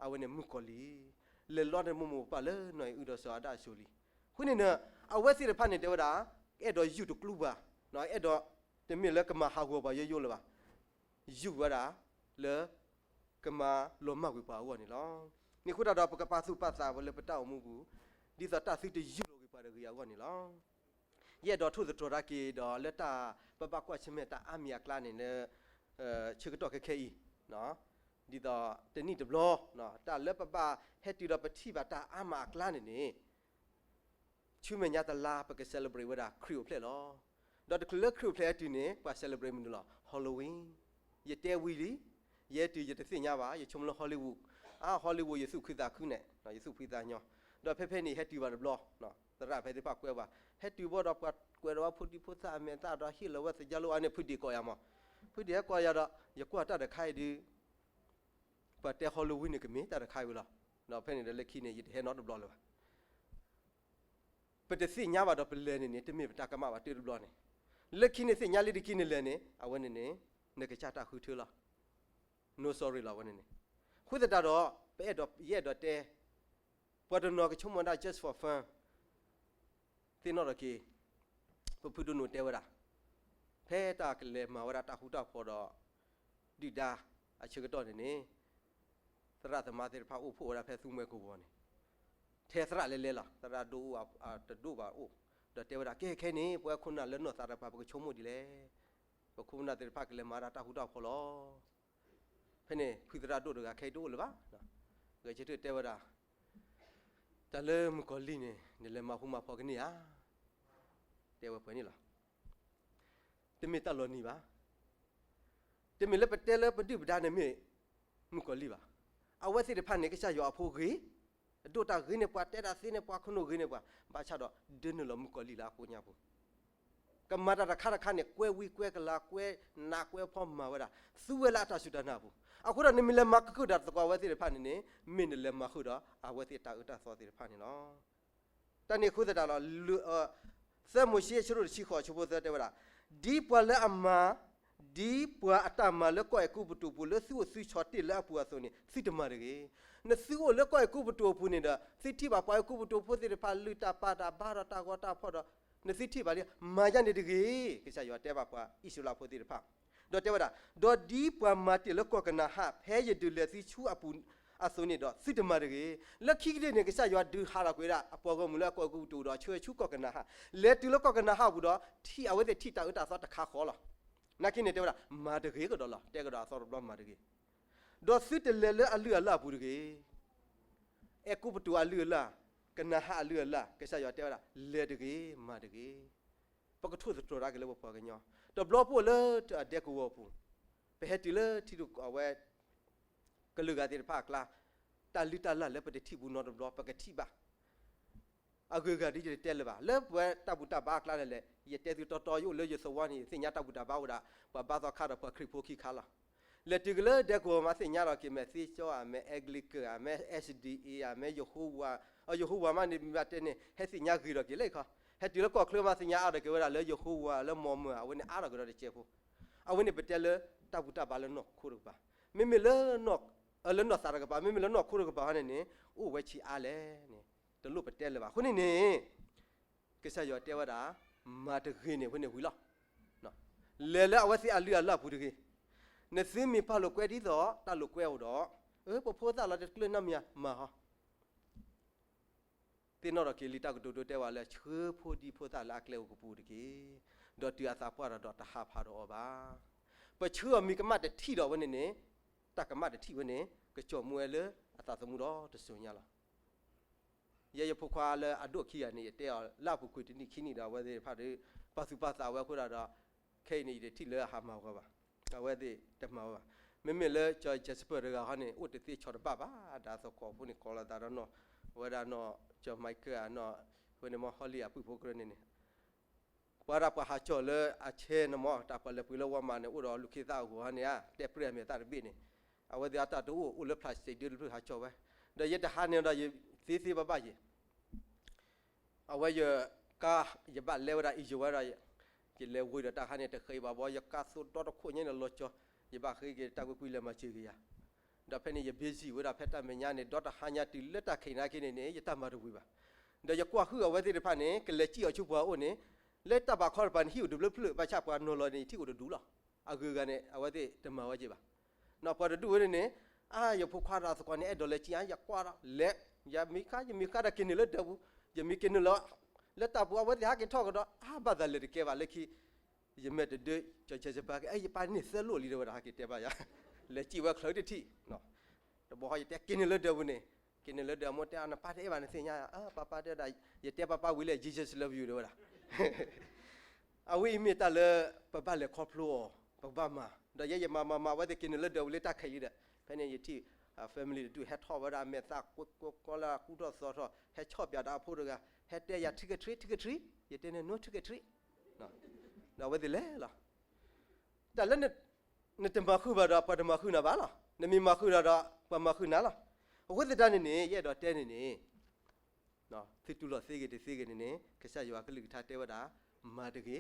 အဝဲန့ၣ်မုၣ်ကီၤလံၢ်, လဲၤလီန့ၣ်မိၢ်မိၢ်ပၢ်ပၢ်လၢနီၢ်အံၤအုဒီးစီၤအၤဒၣ်အစိၤလံ. အဃိန့ၣ် အဝဲသ့ၣ်တဖၣ်န့ၣ်တဲဝဲဒၣ် အဲၣ်ဒိးယူၢ်တကျိၤပှၤ, အဲၣ်ဒိး တမ့ၢ်လၢကမၤဟးဂီၤပှၤယိယိလၢၤဘၣ်. ယူၢ်ဝဲဒၣ်လၢ ကမၤလီၤမၢ်ကွံာ်ပှၤအဂီၢ်န့ၣ်လီၤ. န့ၣ်အဃိသတးဒီး ပကပာ်သူၣ်ပာ်သးဝဲလၢပတၢ်အိၣ်မူပူၤ ဒ်သိးတၢ်သုတယူၢ်လီၤကွံာ်ပှၤတဂ့ၤအဂီၢ်န့ၣ်လီၤ. ယအဲၣ်ဒိးထိၣ်သတြီၤတၢ်က့ၤဒီးလၢတၢ်ပဘၣ်ကွၢ်ဆၢၣ်မဲာ်တၢ်အါမံၤအကျါန့ၣ်လၢ ဆၢကတီၢ်ခဲခဲအံၤ, ဒီး ဒ်သိးတနံၣ်တဘျီ, တၢ်လၢပဘၣ်ဟဲတုၤဒီးပထံၣ်ဘၣ်တၢ်အါမးအကျါန့ၣ်န့ၣ် ဆူမဲာ်ညါတလါ ပက celebrate ဝဲဒၣ်ခရံာ်အိၣ်ဖျဲၣ်လီၤ. ဒီးတချုးလၢခရံာ်အိၣ်ဖျဲၣ်ဟဲတုၤန့ၣ် ပှၤ celebrate မနုၤလီၤ, Halloween. ယတဲဝံၤလံ, ယဟဲတုၤယတသ့ၣ်ညါဘၣ်, ယဆိကမိၣ်လၢ Hollywood, အါ Hollywood ယသူၣ်ခုသးခုန့ၣ်, ယသူၣ်ဖှံသးညီ, ဒီးဖဲဖဲန့ၣ် ဟဲတုၤဘၣ်တဘျီ, သရၣ်ဖဲသ့ၣ်တဖၣ်ကွဲပှၤ, ဟဲတုၤဘၣ်ဒီးပှၤကွဲးဒီးဝဲဖိဒံဖိသၣ်အမဲာ်သၣ်ဒီးဟ့ၣ်လီၤဝဲသယါလိအါန့ၣ် ဖုဒံးကိးယၤမး, ဖုဒံးဟဲကိးယၤဒီး ယကွၢ်တၢ်တခါအံၤဒုး ပှၤတဲ Halloween န့ၣ် ကမ့ၢ်တၢ်တခါအံၤဝံၤလီၤ. ဒီးဖဲန့ၣ်ဒီးလၢခံန့ၣ် ယတဟဲနီတဘျီလၢၤဘၣ်. ပတသ့ၣ်ညါဘၣ်ဒီးပလဲၤန့ၣ်န့ၣ် တမ့ၢ်ပတၢ်ကမၣ်ဘၣ်တဘျီန့ၣ်, လၢခံန့ၣ်သ့ၣ်ညါလံတက့ၢ်န့ၣ်လဲၣ်န့ၣ် အဝဲန့ၣ်န့ၣ် နကစၢ်တၢ်ဃုထၢလီၤ. No sorry လီၤ အဝဲန့ၣ်န့ၣ်. အဃိသတးဒီး ပအဲၣ်ဒိး ယအဲၣ်ဒိးတဲ ပှၤတနီၤကဆိကမိၣ်ဝဲဒၣ် just for fun သ့ၣ်နီၣ်ထီၣ်က့ၤ ပဖုဒိၣ်နိၣ်တဲဝဲဒၣ်, ဖဲတၢ်ကလဲၤမၤဝဲဒၣ်တၢ်ဃူတၢ်ဖိးဒီး ဒုၣ်ဒါအဆၢကတီၢ်န့ၣ်န့ၣ် သရၣ်သမါသ့ၣ်တဖၣ်အိၣ်ဖှိၣ်ဝဲဒၣ်ဖဲသူမှဲကဝီၤန့ၣ်, ထဲသရၣ်လဲၤလဲၤလီၤ, သရၣ်ဒိၣ်အိၣ်တဒိၣ်ဘၣ်အိၣ်, ဒီးတဲဝဲဒၣ် ကဲခဲအံၤန့ၣ် ပဝဲခိၣ်နၢ်လၢနီၢ်သးတကပၤ ပကဆိကမိၣ်ဒ်လဲၣ်, ပခိၣ်ပနၢ်သ့ၣ်တဖၣ်ကလဲၤမၤဒၣ်တၢ်ဃူတၢ်ဖိးလီၤ. ဖဲန့ၣ် ဖုသရၣ်ဒိၣ်တဂၤခဲအံၤတအိၣ်လၢၤဘၣ်, ဂဲၤဆၢထၢၣ်တဲဝဲဒၣ်, တၢ်လၢမုၣ်ကီၤလံၢ်န့ၣ် နလဲၤမၤဃူမၤဖိးကန့ၢ်ဧါ, တဲဝဲပှဲၤန့ၣ်လီၤ. တမ့ၢ်တၢ်လီၤနံၤဘၣ်. တမ့ၢ်လၢပတဲလၢပဒုၣ်ပဒါန့ၣ်မ့ၢ် မုၣ်ကီၤလံၢ်ဘၣ်. အဝဲသ့ၣ်တဖၣ်န့ၣ် ကစၢ်ယွၤအဖိဂ့ၤ, အဒိၣ်တၢ်ဂ့ၤန့ၢ်ပှၤ, တဲတၢ်သ့န့ၢ်ပှၤ, ခိၣ်နူာ်ဂ့ၤန့ၢ်ပှၤ, ဘၣ်ဆၣ်ဒီး ဒၢနုာ်လီၤမုၣ်ကီၤလံၢ်လၢအကိးညါပူၤ, ကမၤတၢ်တခါတခါန့ၣ် ကွဲဝံကွဲကလၤ ကွဲနးကွဲဖှီၣ်မၤဝဲဒၣ်, သူဝဲလၢအတၢ်စူၢ်တၢ်နာ်အပူၤ. အဃိဒီးနမ့ၢ်လဲၤမၤကခုၣ်တၢ်သကိးအဝဲသ့ၣ်တဖၣ်န့ၣ်န့ၣ် မ့ၢ်နလဲၤမၤဃုာ်ဒီးအဝဲသ့ၣ်တၢ်အၢတၢ်သီသ့ၣ်တဖၣ်န့ၣ်လီၤ. တၢ်န့ၣ်အဃိသတးဒီး သၢမိၤၡ့အဆၢဒိၣ်တဆံဃိးအဆၢဖိသၢတဲဝဲဒၣ်, ဒ်ပှၤလၢအမၤ, ဒ်ပှၤအတၢ်မၤလၢကီၢ်အဲၤကူပတူးအပူၤလၢသုအိၣ်သုဆီးတ့ၢ်လၢအပူၤအသိးန့ၣ် သုတမၤတဂ့ၤ. နသုအိၣ်လၢကီၢ်အဲၤကူပတူးအပူၤန့ၣ်ဒီး သုထံၣ်ဘၣ်ပှၤအဲၤကူပတူးဖိသ့ၣ်တဖၣ်လုၢ်တၢ်ပာ်တၢ်ဘါဒီးတၢ်ဂီၤတၢ်ဖီၣ်ဒီး နသုထံၣ်ဘၣ်လံ, မၤယၤန့ၣ်တဂ့ၤ. ကစၢ်ယွၤတဲဘၣ်ပှၤအံၣ်စရ့လးဖိသ့ၣ်တဖၣ်, ဒီးတဲဝဲဒၣ်, ဒီးဒ်ပှၤမၤတ့ၢ်လၢကီၢ်ကနၤအၣ် ဖဲယဒုးလဲၤသုဆူအပူၤအသိးန့ၣ်ဒီး သုတမၤတဂ့ၤ. လၢခံကတၢၢ်န့ၣ် ကစၢ်ယွၤဒုးဟးထီၣ်ကွံာ်ဝဲဒၣ် အပှၤဂီၢ်မုၢ်လၢအကီၢ်အဲၤကူပတူးဒီးဆှၢဆူကီၢ်ကနၤအၣ်, လဲၤတုၤလၢကီၢ်ကနၤအၣ်အပူၤဒီး ထံၣ်အဝဲသ့ၣ်ထံၣ်တၢ်အၢတၢ်သီတခါဃီလီၤ. နာ်က့န့ၣ်တဲဝဲဒၣ် မၤတဂ့ၤကဒီးလီၤ, တဲကဒီးအသီတဘျီမၤတဂ့ၤ. ဒီးသုတလဲၤလၢအလုၢ်အလၢ်အပူၤတဂ့ၤ. အဲၤကူပတူးအလုၢ်အလၢ်, ကနၤအၣ်အလုၢ်အလၢ်, ကစၢ်ယွၤတဲဝဲဒၣ် လဲၤတဂ့ၤ, မၤတဂ့ၤ. ပကထိၣ်သတြီၤတၢ်က့ၤလၢပပှၤကညီ, တဘျီပအိၣ်လၢအဒဲကဝီၤအပူၤ, ပဟဲတုၤလၢထံဒိၣ်အဝဲ ကလုာ်ဂၤသ့ၣ်တဖၣ်အကျါ, တၢ်လုၢ်တၢ်လၢ်လၢပတထံၣ်ဘူးနီတဘျီ ပကထံၣ်ဘၣ်. အဂုၤအဂၤဒ်ယတတဲလၢၤဘၣ်, လၢပဝဲတၢ်ဘူၣ်တၢ်ဘါအကျါန့ၣ်လဲၣ်, ယတဲသုတီတီ ယအိၣ်လၢယသဝီန့ၣ် ယသ့ၣ်ညါတၢ်ဘူၣ်တၢ်ဘါဝဲဒၣ် ပှၤဘါသီခါဒီးပှၤခရံာ်ဖိခံခါလီၤ. လဲၤတုၤက့ၤလၢဒဲကဝီၤမး သ့ၣ်ညါထီၣ်က့ၤ မ့ၢ်သ့ၣ်ကၠီဧါ, မ့ၢ်အဲကလံးကၢၢ်ဧါ, မ့ၢ် SDA ဧါ, မ့ၢ်ယဟိဝၤ, ယဟိဝၤမးန့ၣ် မ့ၢ်ဘၣ်တဲန့ၣ် ဟဲသ့ၣ်ညါဂ့ၤထီၣ်က့ၤလၢခီ, ဟဲတုၤလၢကီၢ်ချၢမး သ့ၣ်ညါအါထီၣ်က့ၤဝဲဒၣ်လၢယဟိဝၤ လၢမိၢ်မၢၢ် အဝဲန့ၣ်အါထီၣ်က့ၤဒီးတစဲးဖိ. အဝဲန့ၣ်ပတဲလၢတၢ်ဘူၣ်တၢ်ဘါလၢနီၢ်ခိတကပၤ, မ့မ့ၢ်လၢ လၢနီၢ်သးတကပၤ, မ့မ့ၢ်လၢနီၢ်ခိတကပၤဟီန့ၣ်န့ၣ် အိၣ်ဝဲဆံးအါလဲၣ်န့ၣ် တလိၣ်ပတဲလၢၤဘၣ်. အဃိန့ၣ်န့ၣ် ကစၢ်ယွၤတဲဝဲဒၣ် မၤတဂ့ၤန့ၣ် အဝဲန့ၣ်ဝံၤလီၤ. လဲၤလၢအဝဲသ့ၣ်အလုၢ်အလၢ်အပူၤတဂ့ၤ. နသုမ့ၢ်ပာ်လိာ်ကွဲဒ်သိးတၢ်လိာ်ကွဲအိၣ်ဒီး, အၢ ပဖိသၣ်လီၤတကျၢၢ်နီတမံၤဧါ မၤဟီ သ့ၣ်နီၣ်ထီၣ်က့ၤလံာ်တၢ်ကတိၤဒိတဲဝဲလၢ ဆှၢဖိဒံဖိသၣ်လၢအကျဲအိၣ်ကပူၤတက့ၢ်. ဒီးတုၤအသးပှၢ်ဒီး ဒီးတဟးဖးဒီးအီၤဘၣ်. ပဆှၢအီၤမံၤကမၣ်တထံၣ်ဒီးအဝဲန့ၣ်န့ၣ်, တၢ်ကမၣ်တထံၣ်ဝဲန့ၣ် ကစိာ်မူဝဲလၢအသးသမူဒီးတစိၤညါလီၤ. ယဲယဖိခွါလၢအဒိၣ်ခံဂၤန့ၣ် ယတဲအီၤလၢအပူၤကွံာ်တနံၣ်ခံနံၣ်ဒီး အဝဲသ့ၣ်တဖၣ်ဒီး ပာ်သူၣ်ပာ်သးဝဲအဃိဒၣ်ဒီး ခဲအံၤန့ၣ် ယတထံၣ်လၢအဟးမၤဝဲဘၣ်. အဝဲသ့ၣ်တမၤဝဲဘၣ်. မ့မ့ၢ်လၢကၠီၤ Jasper တဂၤဟီန့ၣ် အိၣ်တသ့ဆီၣ်တဘၣ်ဘၣ် ဒီးသကိးဖိန့ၣ် ကိးလီၤသးဒီးနီၢ်, အဝဲဒၣ်နီၢ်ကၠီၤ Michael နီၢ်, အဃိန့ၣ်မ့ၢ် Holly အပုၢ်ဖိကြၢးန့ၣ်န့ၣ် ပှၤဒၣ်ပှၤဟးကၠီၣ်လၢအဆဲန့ၣ်မ့ၢ် တၢ်ပှၤလဲၤပှ့ၤလၢ Walmart န့ၣ် အိၣ်ဒီးလူၤခ့သၣ်အဂီၢ်ဟီန့ၣ်ဧါ, တဲပြဲၢ်အမဲာ်သၣ်တဘ့ၣ်န့ၣ်, အဝဲသ့ၣ်အတၢ်တအိၣ် အိၣ်လၢ plastic ဒၢတဖျၢၣ်ဟးကၠီၣ်ဝဲ, ဒီးယတဟးန့ၣ်ဒီးယသ့သ့ဘၣ်ဘၣ်ယဲ အဝဲယကါ ယဘၣ်လဲဝဲဒၣ်အံၤယဝဲဒီး ယလဲၤဝ့ၤဒီးတၢ်ခါန့ၣ် တဃဲၤဘၣ်ဘီ ယကါသိဒီတခိၣ်ညါန့ၣ်လီၤကၠီ, ယဘၣ်ဃ့က့ၤတၢ်ကွ့ကွံာ်လဲၤမၤစၢၤက့ၤယၤ, ဒီးဖဲန့ၣ်ယ busy ဝဲဒၣ်ဖဲတၢ်မဲာ်ညါန့ၣ် ဒီတဟါညါတုၤလၢတၢ်ခံးနာ်က့န့ၣ်န့ၣ် ယတၢ်မၤတဝံၤဘၣ်, ဒီးယကွၢ်ဟုၣ်အဝဲသ့ၣ်တဖၣ်န့ၣ် ကလဲၤစံၣ်အီၤဆူပှၤအိၣ်န့ၣ်, လၢတၢ်ဘၣ်ခီတပၤန့ၣ် ဟံၣ်အိၣ်တဘျုးဖျၢၣ် ဘၣ်ဆၣ်ပှၤနီၤလီၤန့ၣ် ယထံၣ်အိၣ်တဒူလီၤ, အဂုၤအဂၤန့ၣ် အဝဲသ့ၣ်တမၤဝဲက့ၤဘၣ် ပှၤတဒူၣ်ဝဲန့ၣ်န့ၣ်, အါ ယဖိခွါဒီးသကိးန့ၣ် အဲၣ်ဒိးလဲၤစံၣ်ဧါ, ယကွၢ်ဒီးလဲၤ, ယမ့ၢ်ခါ ယမ့ၢ်ခါဒီးက့ၤနုာ်လၢဒၢးပူၤ, ယမ့ၢ်က့ၤနုာ်လီၤ လၢတၢ်ပူၤ အဝဲသ့ၣ်ဟးက့ၤထီၣ်ကဒီး အါ ဘၣ်သးလဲၤတကဲဘၣ်လၢခံ, ယမဲာ်တဒၢ ကၠီၤ Jasper က့ အဲ ယပၢ်န့ၢ်သၢလိၣ်လံဒီးဝဲဒၣ်ဟးက့ၤတဲဘၣ်ယၤ လဲၤစံၣ်ဝဲချၢတထံၣ်, တဘျီဃီယတဲက့ၤန့ၢ်လၢဒၢးပူၤန့ၣ်, က့ၤန့ၢ်လၢဒၢး အမိၢ်တဲ နပၢ်တအဲၣ်ဘၣ်နသ့ၣ်ညါ, ပၢ်ပၢ်တဲဝဲဒၣ်, ယတဲပၢ်ပၢ်ဝံၤလၢ Jesus love you တဲဝဲဒၣ်. အဝဲအံၤမ့ၢ်တၢ်လၢ ပဘၣ်လဲၤခီဖျိအီၤ, ပကဘၣ်မၤ, ဒီးယဲယမၤမၤမၤ အဝဲသ့ၣ်က့ၤန့ၢ်လၢဒၢးပူၤလၢတၢ်ခဲလံဒီး, ဖဲန့ၣ်ယထံၣ် family တဒူၣ်ဟဲထီၣ်ဝဲဒၣ် အမဲာ်သၣ်ကိးကိးလၢအကူထီၣ်သီထီၣ် ဟဲဆီၣ်ပၠးဒီးအဖိတဂၤ, ဟဲတဲယၤ trick or treat, trick or treat, ယတဲန့ၣ် no trick or treat, ဒီးအဝဲသ့ၣ်လဲၤလီၤ. တၢ်လၢ နတမၤဃုာ်ဘၣ်ဒီး ပှၤတမၤဃုာ်နၤဘၣ်လီၤ. နမ့ၢ်မၤဃုာ်ဒီး ပှၤမၤဃုာ်နၤလီၤ. အဃိသတးန့ၣ်န့ၣ် ယအဲၣ်ဒိးတဲန့ၣ်န့ၣ်, သုတူၢ်လိာ်သ့ဂ့ၤတသ့ဂ့ၤန့ၣ်န့ၣ် ကစၢ်ယွၤကလုၢ်ကထါတဲဝဲဒၣ်, မၤတဂ့ၤ.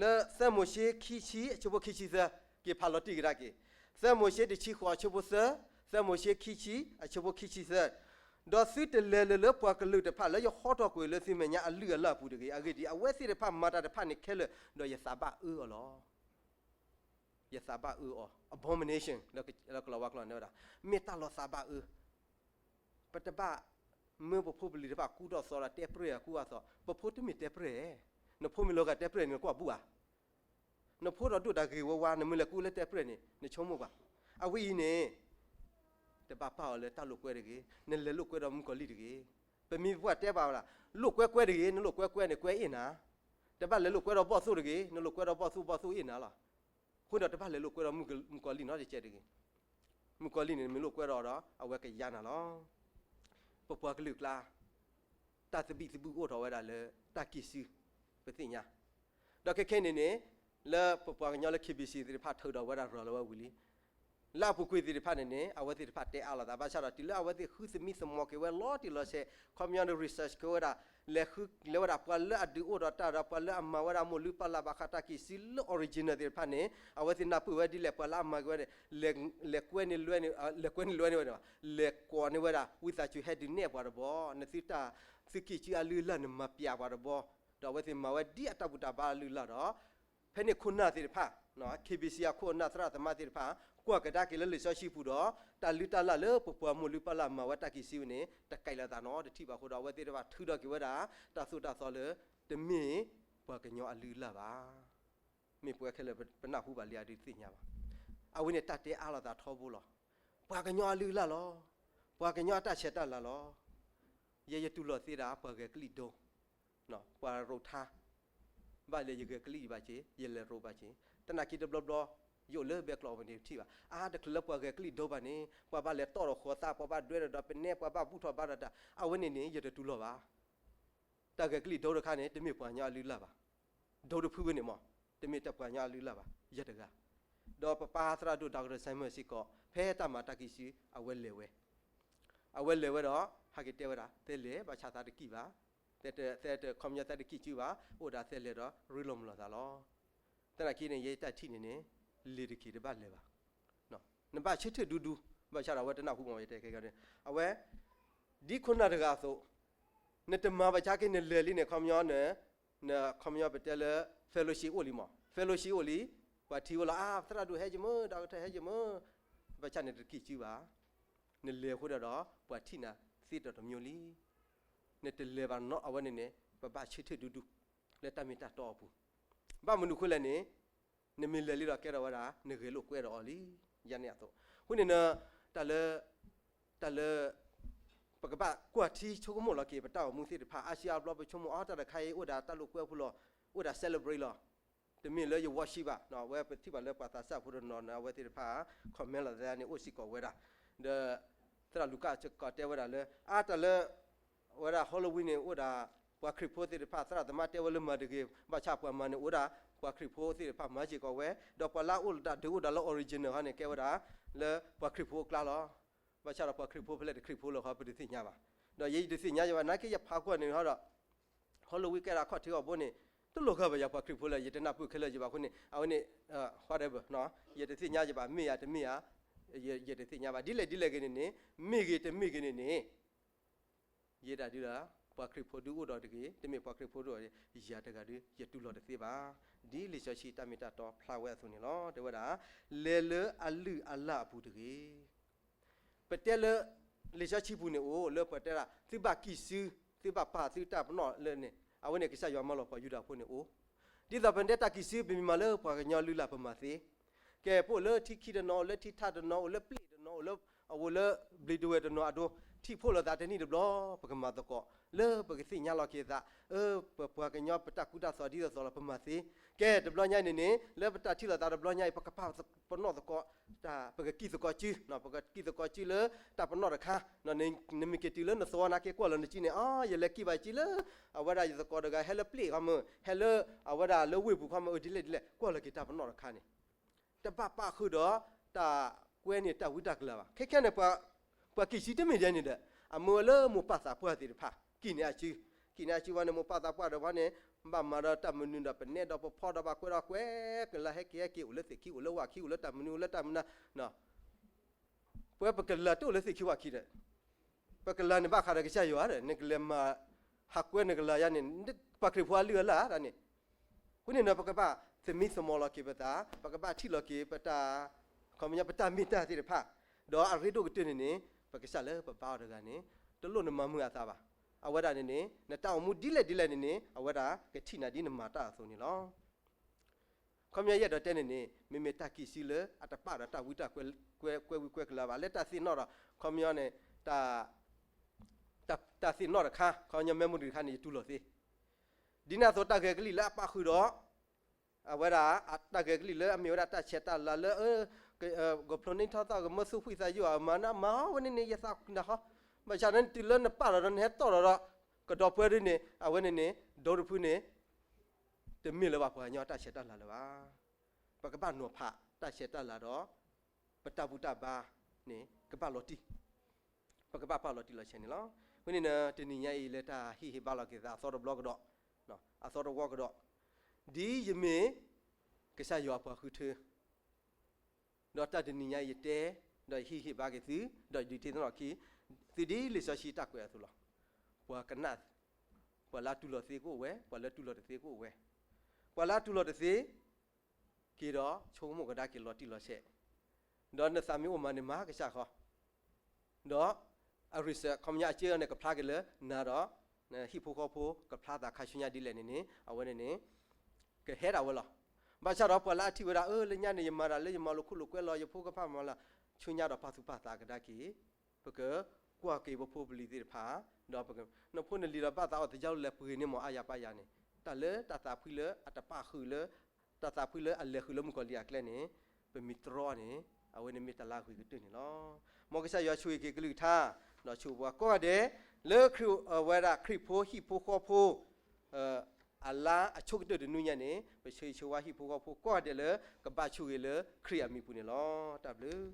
လၢသၢမိၤၡ့ခံဆံအဆၢဖိခံဆံသၢ, က့ၤဖးလီၤတံၢ်ကဒါက့ၤ, သၢမိၤၡ့တဆံဃိးအဆၢဖိသၢ, သၢမိၤၡ့ခံဆံအဆၢဖိခံဆံသၢ, ဒီးသုတလဲၤလၢၤလၢပှၤကလုာ်တဖၣ်လၢယဟီထီၣ်ကွံာ်လၢသုမဲာ်ညါအလုၢ်အလၢ်အပူၤတဂ့ၤ. အဂ့ၢ်ဒ်အံၤ, အဝဲသ့ၣ်တဖၣ်မၤတၢ်တဖၣ်န့ၣ်ခဲလၢာ်, ဒီးယသးဘၣ်အၢအီၤလီၤ. ယသးဘၣ်အၢအီၤ abomination လၢကလီၤဝါကျိာ်န့ၣ်ဝဲဒၣ်, မ့ၢ်တၢ်လီၤသးဘၣ်အၢ. ပတဘၣ်မၢပဖိပလံၤတဖၣ်ကူထီၣ်သီဒီးတဲပြဲၢ်အကူအသီ, ပဖိတမ့ၢ်တဲပြဲၢ်, နဖိမ့ၢ်လီၤဂာ်တဲပြဲၢ်န့ၣ် နကွၢ်ဘူၣ်ဧါ. နဖိဒီးဒိၣ်တၢ်ဂ့ၤဝဲဝါ နမ့ၢ်လဲၤကူလၢတဲပြဲၢ်န့ၣ် နဆိကမိၣ်ကွၢ်. အဝဲအံၤန့ၣ် တဘၣ်ပာ်အီၤလၢတၢ်လိာ်ကွဲတဂ့ၤ, နလဲၤလိာ်ကွဲဒီးမုၣ်ကီၤလံၢ်တဂ့ၤ. ပမ့ၢ်ပှၤတဲဘၣ်ဝဲဒၣ်, လိာ်ကွဲကွဲတဂ့ၤ, နလိာ်ကွဲကွဲန့ၣ်ကွဲအ့ၣ်နၤ, တဘၣ်လဲၤလိာ်ကွဲဒီးဘီၣ်သိၣ်တဂ့ၤ, နလိာ်ကွဲဒီးဘီၣ်သိၣ်ဘီၣ်သိၣ်အ့ၣ်နၤလီၤ. အဃိဒီးတဘၣ်လဲၤလိာ်ကွဲဒီးမုၣ်ကီၤလံၢ်နီတစဲးတဂ့ၤ. မုၣ်ကီၤလံၢ်န့ၣ် နမ့ၢ်လိာ်ကွဲဒီးဒီး အဝဲကယါနၤလီၤ. ပပှၤကလုာ်ကျါ တၢ်သဘံၣ်သဘုၣ်အိၣ်ထီၣ်ဝဲဒၣ်လၢတၢ်ကံၢ်စု ပသ့ၣ်ညါ, ဒီးခဲခဲန့ၣ်န့ၣ် လၢပပှၤကညီလၢ K B C သ့ၣ်တဖၣ်ထုးထီၣ်ဝဲဒၣ်ရၤလီၤဝဲဝံၤလံ လၢအပူၤကွံာ်သ့ၣ်တဖၣ်န့ၣ်န့ၣ် အဝဲသ့ၣ်တဖၣ်တဲအါလိာ်သး ဘၣ်ဆၣ်ဒီးတုၤလၢအဝဲသ့ၣ်ဃုသမံသမိးက့ၤဝဲလီၤတံၢ်လီၤဆဲး ခီပညီန့ၣ် research က့ၤဝဲဒၣ် လဲၤဃုလဲၤဝဲဒၣ်ပှၤလၢအဒုးအိၣ်ဒီးတၢ်ဒီးပှၤလၢအမၤဝဲဒၣ်မိၢ်လုၢ်ပၢ်လၢ်ဘၣ်ဃးတၢ်ကံၢ်စုလၢ original သ့ၣ်တဖၣ်န့ၣ် အဝဲသ့ၣ်နၢ်ပၢၢ်ဝဲဒ်လဲၣ် ပှၤလၢအမၤက့ၤဝဲန့ၣ် လဲၤကွဲန့ၢ်လွဲန့ၢ် လဲၤကွဲန့ၢ်လွဲန့ၢ်ဝဲန့ၣ် လဲၤကိးန့ၢ်ဝဲဒၣ် ဝံသးစူၤဟဲဒုးနဲၣ်ပှၤတဘျီ နသုတၢ် သုကံၢ်စုအလုၢ်အလၢ်န့ၣ်မၤပျးပှၤတဘျီ ဒီးအဝဲသ့ၣ်မၤဝဲဒ်အတၢ်ဘူၣ်တၢ်ဘါအလုၢ်အလၢ်ဒီး ဖဲန့ၣ်ခိၣ်နၢ်သ့ၣ်တဖၣ် K B C အခိၣ်အနၢ်သရၣ်သမါသ့ၣ်တဖၣ် ကွၢ်ကဒါက့ၤလၢလံာ်စီဆှံပူၤဒီး တၢ်လုၢ်တၢ်လၢ်လၢပပှၤမိၢ်လုၢ်ပၢ်လၢ်မၤဝဲတၢ်ကံၢ်စုဝဲန့ၣ် တကဲလီၤသးနီတထံၣ်ဘၣ်အဃိဒီး အဝဲသ့ၣ်တဖၣ်ထုးထီၣ်က့ၤဝဲဒၣ် တၢ်သိၣ်တၢ်သီလၢ တမ့ၢ်ပှၤကညီအလုၢ်အလၢ်ဘၣ်. မ့ၢ်ပဝဲခဲလၢာ်ပနၢ်ဟူဘၣ်လံအဒုးသ့ၣ်ညါဘၣ်. အဝဲန့ၣ်တၢ်တဲအါလိာ်သးထီဘိလီၤ. ပှၤကညီအလုၢ်အလၢ်လီၤ. ပှၤကညီအတၢ်ဆဲးတၢ်လၤလီၤ. ယဲယတူၢ်လိာ်သ့ဒၣ်ပှၤဂဲၤကလံၣ်ဒိ ပှၤရိးထါ ဘၣ်လဲၤယဂဲၤကလံၣ်ဘၣ်က့ၤ ယလဲၤရိးဘၣ်က့ၤ သနာ်က့တဘျီဘျီ ယအိၣ်လၢဘဲကျိးဝဲန့ၣ်ထံၣ်ဘၣ် အါတချုးလၢပှၤဂဲၤကလံၣ်ဒိဘၣ်န့ၣ် ပှၤဘၣ်လဲၤတီၣ်ဒီးဃီသး ပှၤဘၣ်ဒွဲဒီးဒီးပနဲ ပှၤဘၣ်ဘူၣ်ထီၣ်ဘါထီၣ်တၢ် အဝဲန့ၣ်န့ၣ် ယတတူၢ်လိာ်ဘၣ်. တၢ်ဂဲၤကလံၣ်ဒိတခါန့ၣ် တမ့ၢ်ပှၤကညီအလုၢ်အလၢ်ဘၣ်. ဒိတဖုဝဲန့ၣ်မး တမ့ၢ်တၢ်ပှၤကညီအလုၢ်အလၢ်ဘၣ် ယဲတဂၤ ဒီးပပၢ်သရၣ်ဒိၣ် Doctor Simon စ့ၢ်ကီး ဖဲတၢ်မၤတၢ်ကံၢ်ဆူ အဝဲလဲၤဝဲ အဝဲလဲၤဝဲဒီး ဟဲက့ၤတဲဝဲဒၣ် သဲလဲၤ ဘၣ်ဆၣ်သးတကံၣ်ဘၣ်, သဲတဲခီပညီသဲတကံၣ်စုဘၣ်, အိၣ်ဒၣ်သဲလဲၤဒီး ရ့လိာ်မုာ်လိာ်သးလီၤ. သနာ်က့န့ၣ် ယဲတၢ်ထံၣ်န့ၣ်န့ၣ် လံၤတက့ၤတဘၣ်လဲၤဘၣ်. နဘၣ်ဆၢထၢၣ်ဒူဒူ, ဘၣ်ဆၣ်ဒီးအဝဲတနၢ်ဟူမး ယတဲခဲကန့ၣ် အဝဲ ဒ်ခိၣ်နၢ်တဂၤအသိး, နတမၤဘၣ်ဆၣ်က့ နလဲၤလံန့ၣ် ခီပညီန့ၣ် နခီပညီပတဲလၢ fellowship အိၣ်လံမး, fellowship အိၣ်လံ, ပှၤထံၣ်ဝဲလီၤ အါ သရၣ်ဒိၣ်ဟဲယမ့ၢ် ဒီကထၢၣ်ဟဲယမ့ၢ်, ဘၣ်ဆၣ်န့ၣ်တကံၢ်စုဘၣ်, နလဲၤအဃိဒီး ပှၤထံၣ်နၤသ့ဒီးတမံၤလံ. နတလဲၤဘၣ်နီၤ အဝဲန့ၣ်န့ၣ် ပဘၣ်ဆၢထၢၣ်ဒူဒူ လၢတၢ်မ့ၢ်တၢ်တီအပူၤ, ဘၣ်မနုၤဃိလဲၣ်န့ၣ် နမ့ၢ်လဲၤလံဒီးကဲထီၣ်ဝဲဒၣ် နဂဲၤလိာ်ကွဲဒီးအီၤလံ, ယၤန့ၣ်အသိး, အဃိန့ၣ် တၢ်လၢ တၢ်လၢ ပကဘၣ်ကွၢ်ထံဆိကမိၣ်လီၤက့ၤ ပတၢ်အိၣ်မူသ့ၣ်တဖၣ် အါစုအါဘျီပဆိကမိၣ်အီၤ တၢ်တခါအံၤအိၣ်ဒၣ်တၢ်လိာ်ကွဲဖိလီၤ, အိၣ်ဒၣ် celebrate လီၤ. တမ့ၢ်လၢယ worship ဘၣ်, အဝဲပထံၣ်ဘၣ်လၢပှၤသးစၢ်ဖိတနီၤန့ၣ် အဝဲသ့ၣ်တဖၣ် comment လီၤသးန့ၣ် အိၣ်စ့ၢ်ကီးဝဲဒၣ်, ဒီး သရၣ်လူၤကၣ်စ့ၢ်ကီးတဲဝဲဒၣ်လၢ အါတၢ်လၢ ဝဲဒၣ် Halloween န့ၣ် အိၣ်ဒၣ် ပှၤခရံာ်ဖိသ့ၣ်တဖၣ် သရၣ်သမါတဲဝဲလၢမၤတဂ့ၤ, ဘၣ်ဆၣ်ပှၤမၤန့ၣ်အိၣ်ဒၣ် ပှၤခရံာ်ဖိသ့ၣ်တဖၣ်မၤစ့ၢ်ကီးဝဲ, ဒီးပှၤလၢအအိၣ်ဒၣ်ဒုးအိၣ်ဒၣ်လၢ original ဟီန့ၣ် ကဲဝဲဒၣ် လၢပှၤခရံာ်ဖိအကျါလီၤ. ဘၣ်ဆၣ်ဒီးပှၤခရံာ်ဖိဖဲလဲၣ်တခရံာ်ဖိလၢၤဃီ ပတသ့ၣ်ညါဘၣ်. ဒီးယဲယတသ့ၣ်ညါယဘၣ် နာ်က့ယဖးကွၢ်န့ၣ်ဟီဒီး Halloween ကဲဒၣ်ခီၣ်ထံးအီၤဘိန့ၣ် တလိၣ်ဂၤဘၣ်ယၤပှၤခရံာ်ဖိလၢၤ ယတနၢ်ပၢၢ်ခဲလၢာ်ယဘၣ်အဃိန့ၣ် အဝဲန့ၣ် whatever ယတသ့ၣ်ညါယဘၣ် မ့ၢ်ယၤတမ့ၢ်ယၤ ယတသ့ၣ်ညါဘၣ် ဒ်လဲၣ်ဒ်လဲၣ်ဂ့ၤန့ၣ်န့ၣ် မ့ၢ်ဂ့ၤတမ့ၢ်ဂ့ၤန့ၣ်န့ၣ် ယဲဒၣ်ဒုဒီး ပှၤခရံာ်ဖိဒုအိၣ်ဒီးတဂ့ၤ တမ့ၢ်ပှၤခရံာ်ဖိဒုအိၣ်ဒီး ယၤတဂၤဒု ယတူၢ်လိာ်တသ့ဘၣ်. ဒ်လံာ်စီဆှံတၢ်မ့ၢ်တၢ်တီဖျါဝဲအသိးန့ၣ်လီၤ. တဲဝဲဒၣ် လဲၤလၢအလုၢ်အလၢ်အပူၤတဂ့ၤ. ပတဲလၢ လံာ်စီဆှံပူၤန့ၣ်အိၣ်လၢပှၤတဲဒၣ် သုဘၣ်ကံၢ်စု သုဘၣ်ပာ်သုတၢ်ပနီၣ်လၢန့ၣ် အဝဲန့ၣ်ကစၢ်ယွၤမၢလီၤပှၤယူဒၤဖိန့ၣ်အိၣ်, ဒ်သိးပတဲတၢ်ကံၢ်စု ပမ့ၢ်မၤလၢပှၤကညီလုၢ်လၢ်ပမၤသ့, ကဲ ပအိၣ်လၢထံခံတနီၤ, အိၣ်လၢထံထးတနီၤ, အိၣ်လၢပျ့ၢ်တနီၤ, အိၣ်လၢ အဝဲလၢဘျံးဒဝဲၢ်တနီၤအဒိ, ထံၣ်ဖှိၣ်လိာ်သးတနံၣ်တဘျီ, ပကမၤသကိး လၢပကသ့ၣ်ညါလီၤက့ၤသး, အၢ ပပှၤကညီပတၢ်ကူတၢ်သိးဒ်သိးသိးလီၤ ပမၤသ့. ကဲ တဘျီညါအံၤန့ၣ်န့ၣ် လၢပတၢ်ထံၣ်လိာ်သးတဘျီညါအံၤ ပကပာ်ပနီၣ်သကိး, ပကကံၢ်သကိးစု, ပကကံၢ်သကိးစုလၢတၢ်ပနီၣ်တခါ, နမ့ၢ်က့ၤတုၤလၢနသဝီနာ်က့ ကွၢ်လီၤနစုန့ၣ် အၢ ယလဲၤကံၢ်ဘၣ်စုလၢ အဝဲဒၣ်ယသကိးတဂၤ ဟဲလၢပျ့ၢ်ခီမုၢ်, ဟဲလၢ အဝဲဒၣ်လၢဝ့ၢ်ပူၤခီမုၢ်, အၢ ဒ်လဲၣ်ဒ်လဲၣ် ကွၢ်လီၤက့ၤတၢ်ပနီၣ်တခါန့ၣ် တဘၣ်ပာ်ဃုာ်ဒီး တၢ်ကွဲန့ၢ်တၢ်ဝံတၢ်ကလၤဘၣ်. ခဲခဲန့ၣ် ပှၤကံၢ်စုတမ့ၢ်ဒ်န့ၣ်ဒီး အမၢဝဲလၢမိၢ်ပၢ်သးပှၢ်သ့ၣ်တဖၣ် ကံၢ်န့ၢ်အစု, ကံၢ်န့ၢ်အစုဝဲန့ၣ် မိၢ်ပၢ်သးပှၢ်ဒီးဝဲန့ၣ် ဘၣ်မၤဒီးတၢ်မနုၤဒီး ပနဲဒီးပဖီဒီး ဘၣ်ကွဲဒီးကွဲ ကလၤဟဲက့ၤဟဲက့ၤ အိၣ်လၢသ့ၣ်ခံ အိၣ်လၢဝၣ်ခံ အိၣ်လၢတၢ်မနုၤ အိၣ်လၢတၢ်မနုၤ ပဝဲပကလၤတအိၣ်လၢသ့ၣ်ခံဝၣ်ခံဒီး ပကလၤန့ၣ်ဘၣ်ဃးဒီးကစၢ်ယွၤဒီး နကလဲၤမၤဟးကွဲနကလၤယါန့ၣ် ပှၤခရံာ်ဖိအလုၢ်အလၢ်တၢ်န့ၣ်, အဃိန့ၣ်ဒီး ပကဘၣ်သမံသမိးလီၤက့ၤပသး, ပကဘၣ်ထံၣ်လီၤက့ၤပတၢ်, ခီပညီပတၢ်မ့ၢ်တၢ်သ့ၣ်တဖၣ်, ဒီးအရ့ဒိၣ်ကတၢၢ်န့ၣ်န့ၣ် ပကစၢ်လၢပဘါအီၤတဂၤန့ၣ် တလိၣ်နမၤမုာ်အသးဘၣ်. အဝဲဒၣ်န့ၣ်န့ၣ် နတၢ်အိၣ်မူဒ်လဲၣ်ဒ်လဲၣ်န့ၣ်န့ၣ် အဝဲဒၣ်ကထံၣ်နၤဒ်နမၤတၢ်အသိးန့ၣ်လီၤ. ခီပညီယအဲၣ်ဒိးတဲန့ၣ်န့ၣ် မ့မ့ၢ်တၢ်ကံၢ်စုလၢအတပာ်ဒီးတၢ်ဝံတၢ်ကွဲ ကွဲဝံကွဲကလၤဘၣ် လၢတၢ်သ့ၣ်နီၣ်ဒီး ခီပညီန့ၣ် တၢ်သ့ၣ်နီၣ်တခါ ခီပညီ memory တခါန့ၣ် ယတူၢ်လိာ်သ့. ဒ်န့ၣ်အသိးတၢ်ဂဲၤကလံၣ်လၢအပာ်ဃုာ်ဒီး အဝဲဒၣ် တၢ်ဂဲၤကလံၣ်လၢအမ့ၢ်ဝဲဒၣ်တၢ်ဆဲးတၢ်လၤလၢ ကဖျိးန့ၢ်ထီၣ်သး ကမၢဆူၣ်ဖှံသးယိာ် အမၤနမၤအီၤဝဲန့ၣ်န့ၣ် ယသးနၢ်ဟီ, ဘၣ်ဆၣ်န့ၣ်တုၤလၢနပာ်လီၤဒီးနဟဲတီၣ်လီၤဒီး ကဒီးပှဲၤဒ်န့ၣ် အဝဲန့ၣ်န့ၣ် ဒီတဖုန့ၣ် တမ့ၢ်လၢၤဘၣ်ပှၤကညီတၢ်ဆဲးတၢ်လၤလၢၤဘၣ်. ပကဘၣ်နီၤဖးတၢ်ဆဲးတၢ်လၤဒီး ပတၢ်ဘူၣ်တၢ်ဘါန့ၣ် ကဘၣ်လီၤတံၢ်, ပကဘၣ်ပာ်လီၤတံၢ်လီၤဆဲးန့ၣ်လီၤ. အဃိန့ၣ် တနံၤညါအံၤလၢတၢ်ဟ့ၣ်ဟ့ၣ်ဘါလီၤက့ၤသးအသီတဘျီကဒီး, အသီတဝီကဒီး, ဒ်ယမ့ၢ် ကစၢ်ယွၤအပှၤဃုထၢ ဒီးတၢ်တနံၤညါအံၤယတဲ, ဒီးယဟ့ၣ်ဟ့ၣ်ဘါက့ၤသု, ဒီးယဒုးသ့ၣ်နီၣ်လီၤခံ, သုဒ်လံာ်စီဆှံတၢ်ကွဲးအသိးလီၤ. ပှၤကနၣ်, ပှၤလၢအတူၢ်လိာ်သ့ကအိၣ်ဝဲ, ပှၤလၢအတူၢ်လိာ်တသ့ကအိၣ်ဝဲ, ပှၤလၢအတူၢ်လိာ်တသ့ က့ၤဒီးဆိကမိၣ်ကဒါက့ၤလီၤတံၢ်လီၤဆဲး, ဒီးနသးမ့ၢ်အိၣ်မးန့ၣ် မၤကစၢ်ဃီ, ဒီးအရံစၢၣ် ခီပညီအစ့အီၤန့ၣ် ကဖျါက့ၤလၢနၤဒီး ဟံၣ်ဖိဃီဖိ ကဖျါသးခါဆူညါဒ်လဲၣ်န့ၣ်န့ၣ် အဝဲန့ၣ်န့ၣ် ကဟဲဒၣ်ဝဲလီၤ. ဘၣ်ဆၣ်ဒီးပှၤလၢအထံၣ်ဝဲဒၣ် အၢ လၢညါန့ၣ် ယမၤတၢ်လၢယမၤလိာ်ခိၣ်လိာ်ကွဲလီၤ ယဖိကဖၣ်မၤလၢ် ဆူညါဒီးပာ်သူၣ်ပာ်သးကဒါက့ၤ ပကကွၢ်က့ၤပဖိပလံၤသ့ၣ်တဖၣ်, ဒီးပက, နဖိနလံၤဒီးဘၣ်သးအီၣ်သယၢ်လၢလဲၤပှ့ၤန့ၢ်မး အါယၤပာ်ယၤန့ၣ်, တၢ်လၢတၢ်သးဖှံလၢအတပာ်ဃုာ်လၢ တၢ်သးဖှံလၢအလဲၤဃုာ်လၢမုၣ်ကီၤလံၢ်အကျဲန့ၣ် ပမ့ၢ်တြီန့ၣ် အဝဲန့ၣ်မ့ၢ်တၢ်လၢအဂ့ၤကတၢၢ်န့ၣ်လီၤ. မ်ကစၢ်ယွၤဆိၣ်ဂ့ၤက့ၤကလုၢ်ကထါ, ဒီးဆိၣ်ပှၤကိးဂၤဒဲး လၢခရံာ်အဝဲဒၣ်ခရံာ်ဖိဟံၣ်ဖိဃီဖိ အလါအဆိကတၢၢ်တနွံညါန့ၣ် ပဆၢဂ့ၤဆၢဝါဟံၣ်ဖိဃီဖိကိးဂၤဒဲးလၢ ကဘၣ်ဆိၣ်ဂ့ၤလၢခရံာ်အမံၤပူၤန့ၣ်လီၤ. တၢ်ဘျုး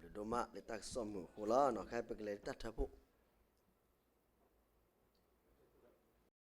တၢ်ဘျုးဒိၣ်မးလၢတၢ်ကစီၣ်မုာ်အဃိလီၤ. ခဲအံၤပကလဲၤလၢတၢ်ထၢဖှိၣ်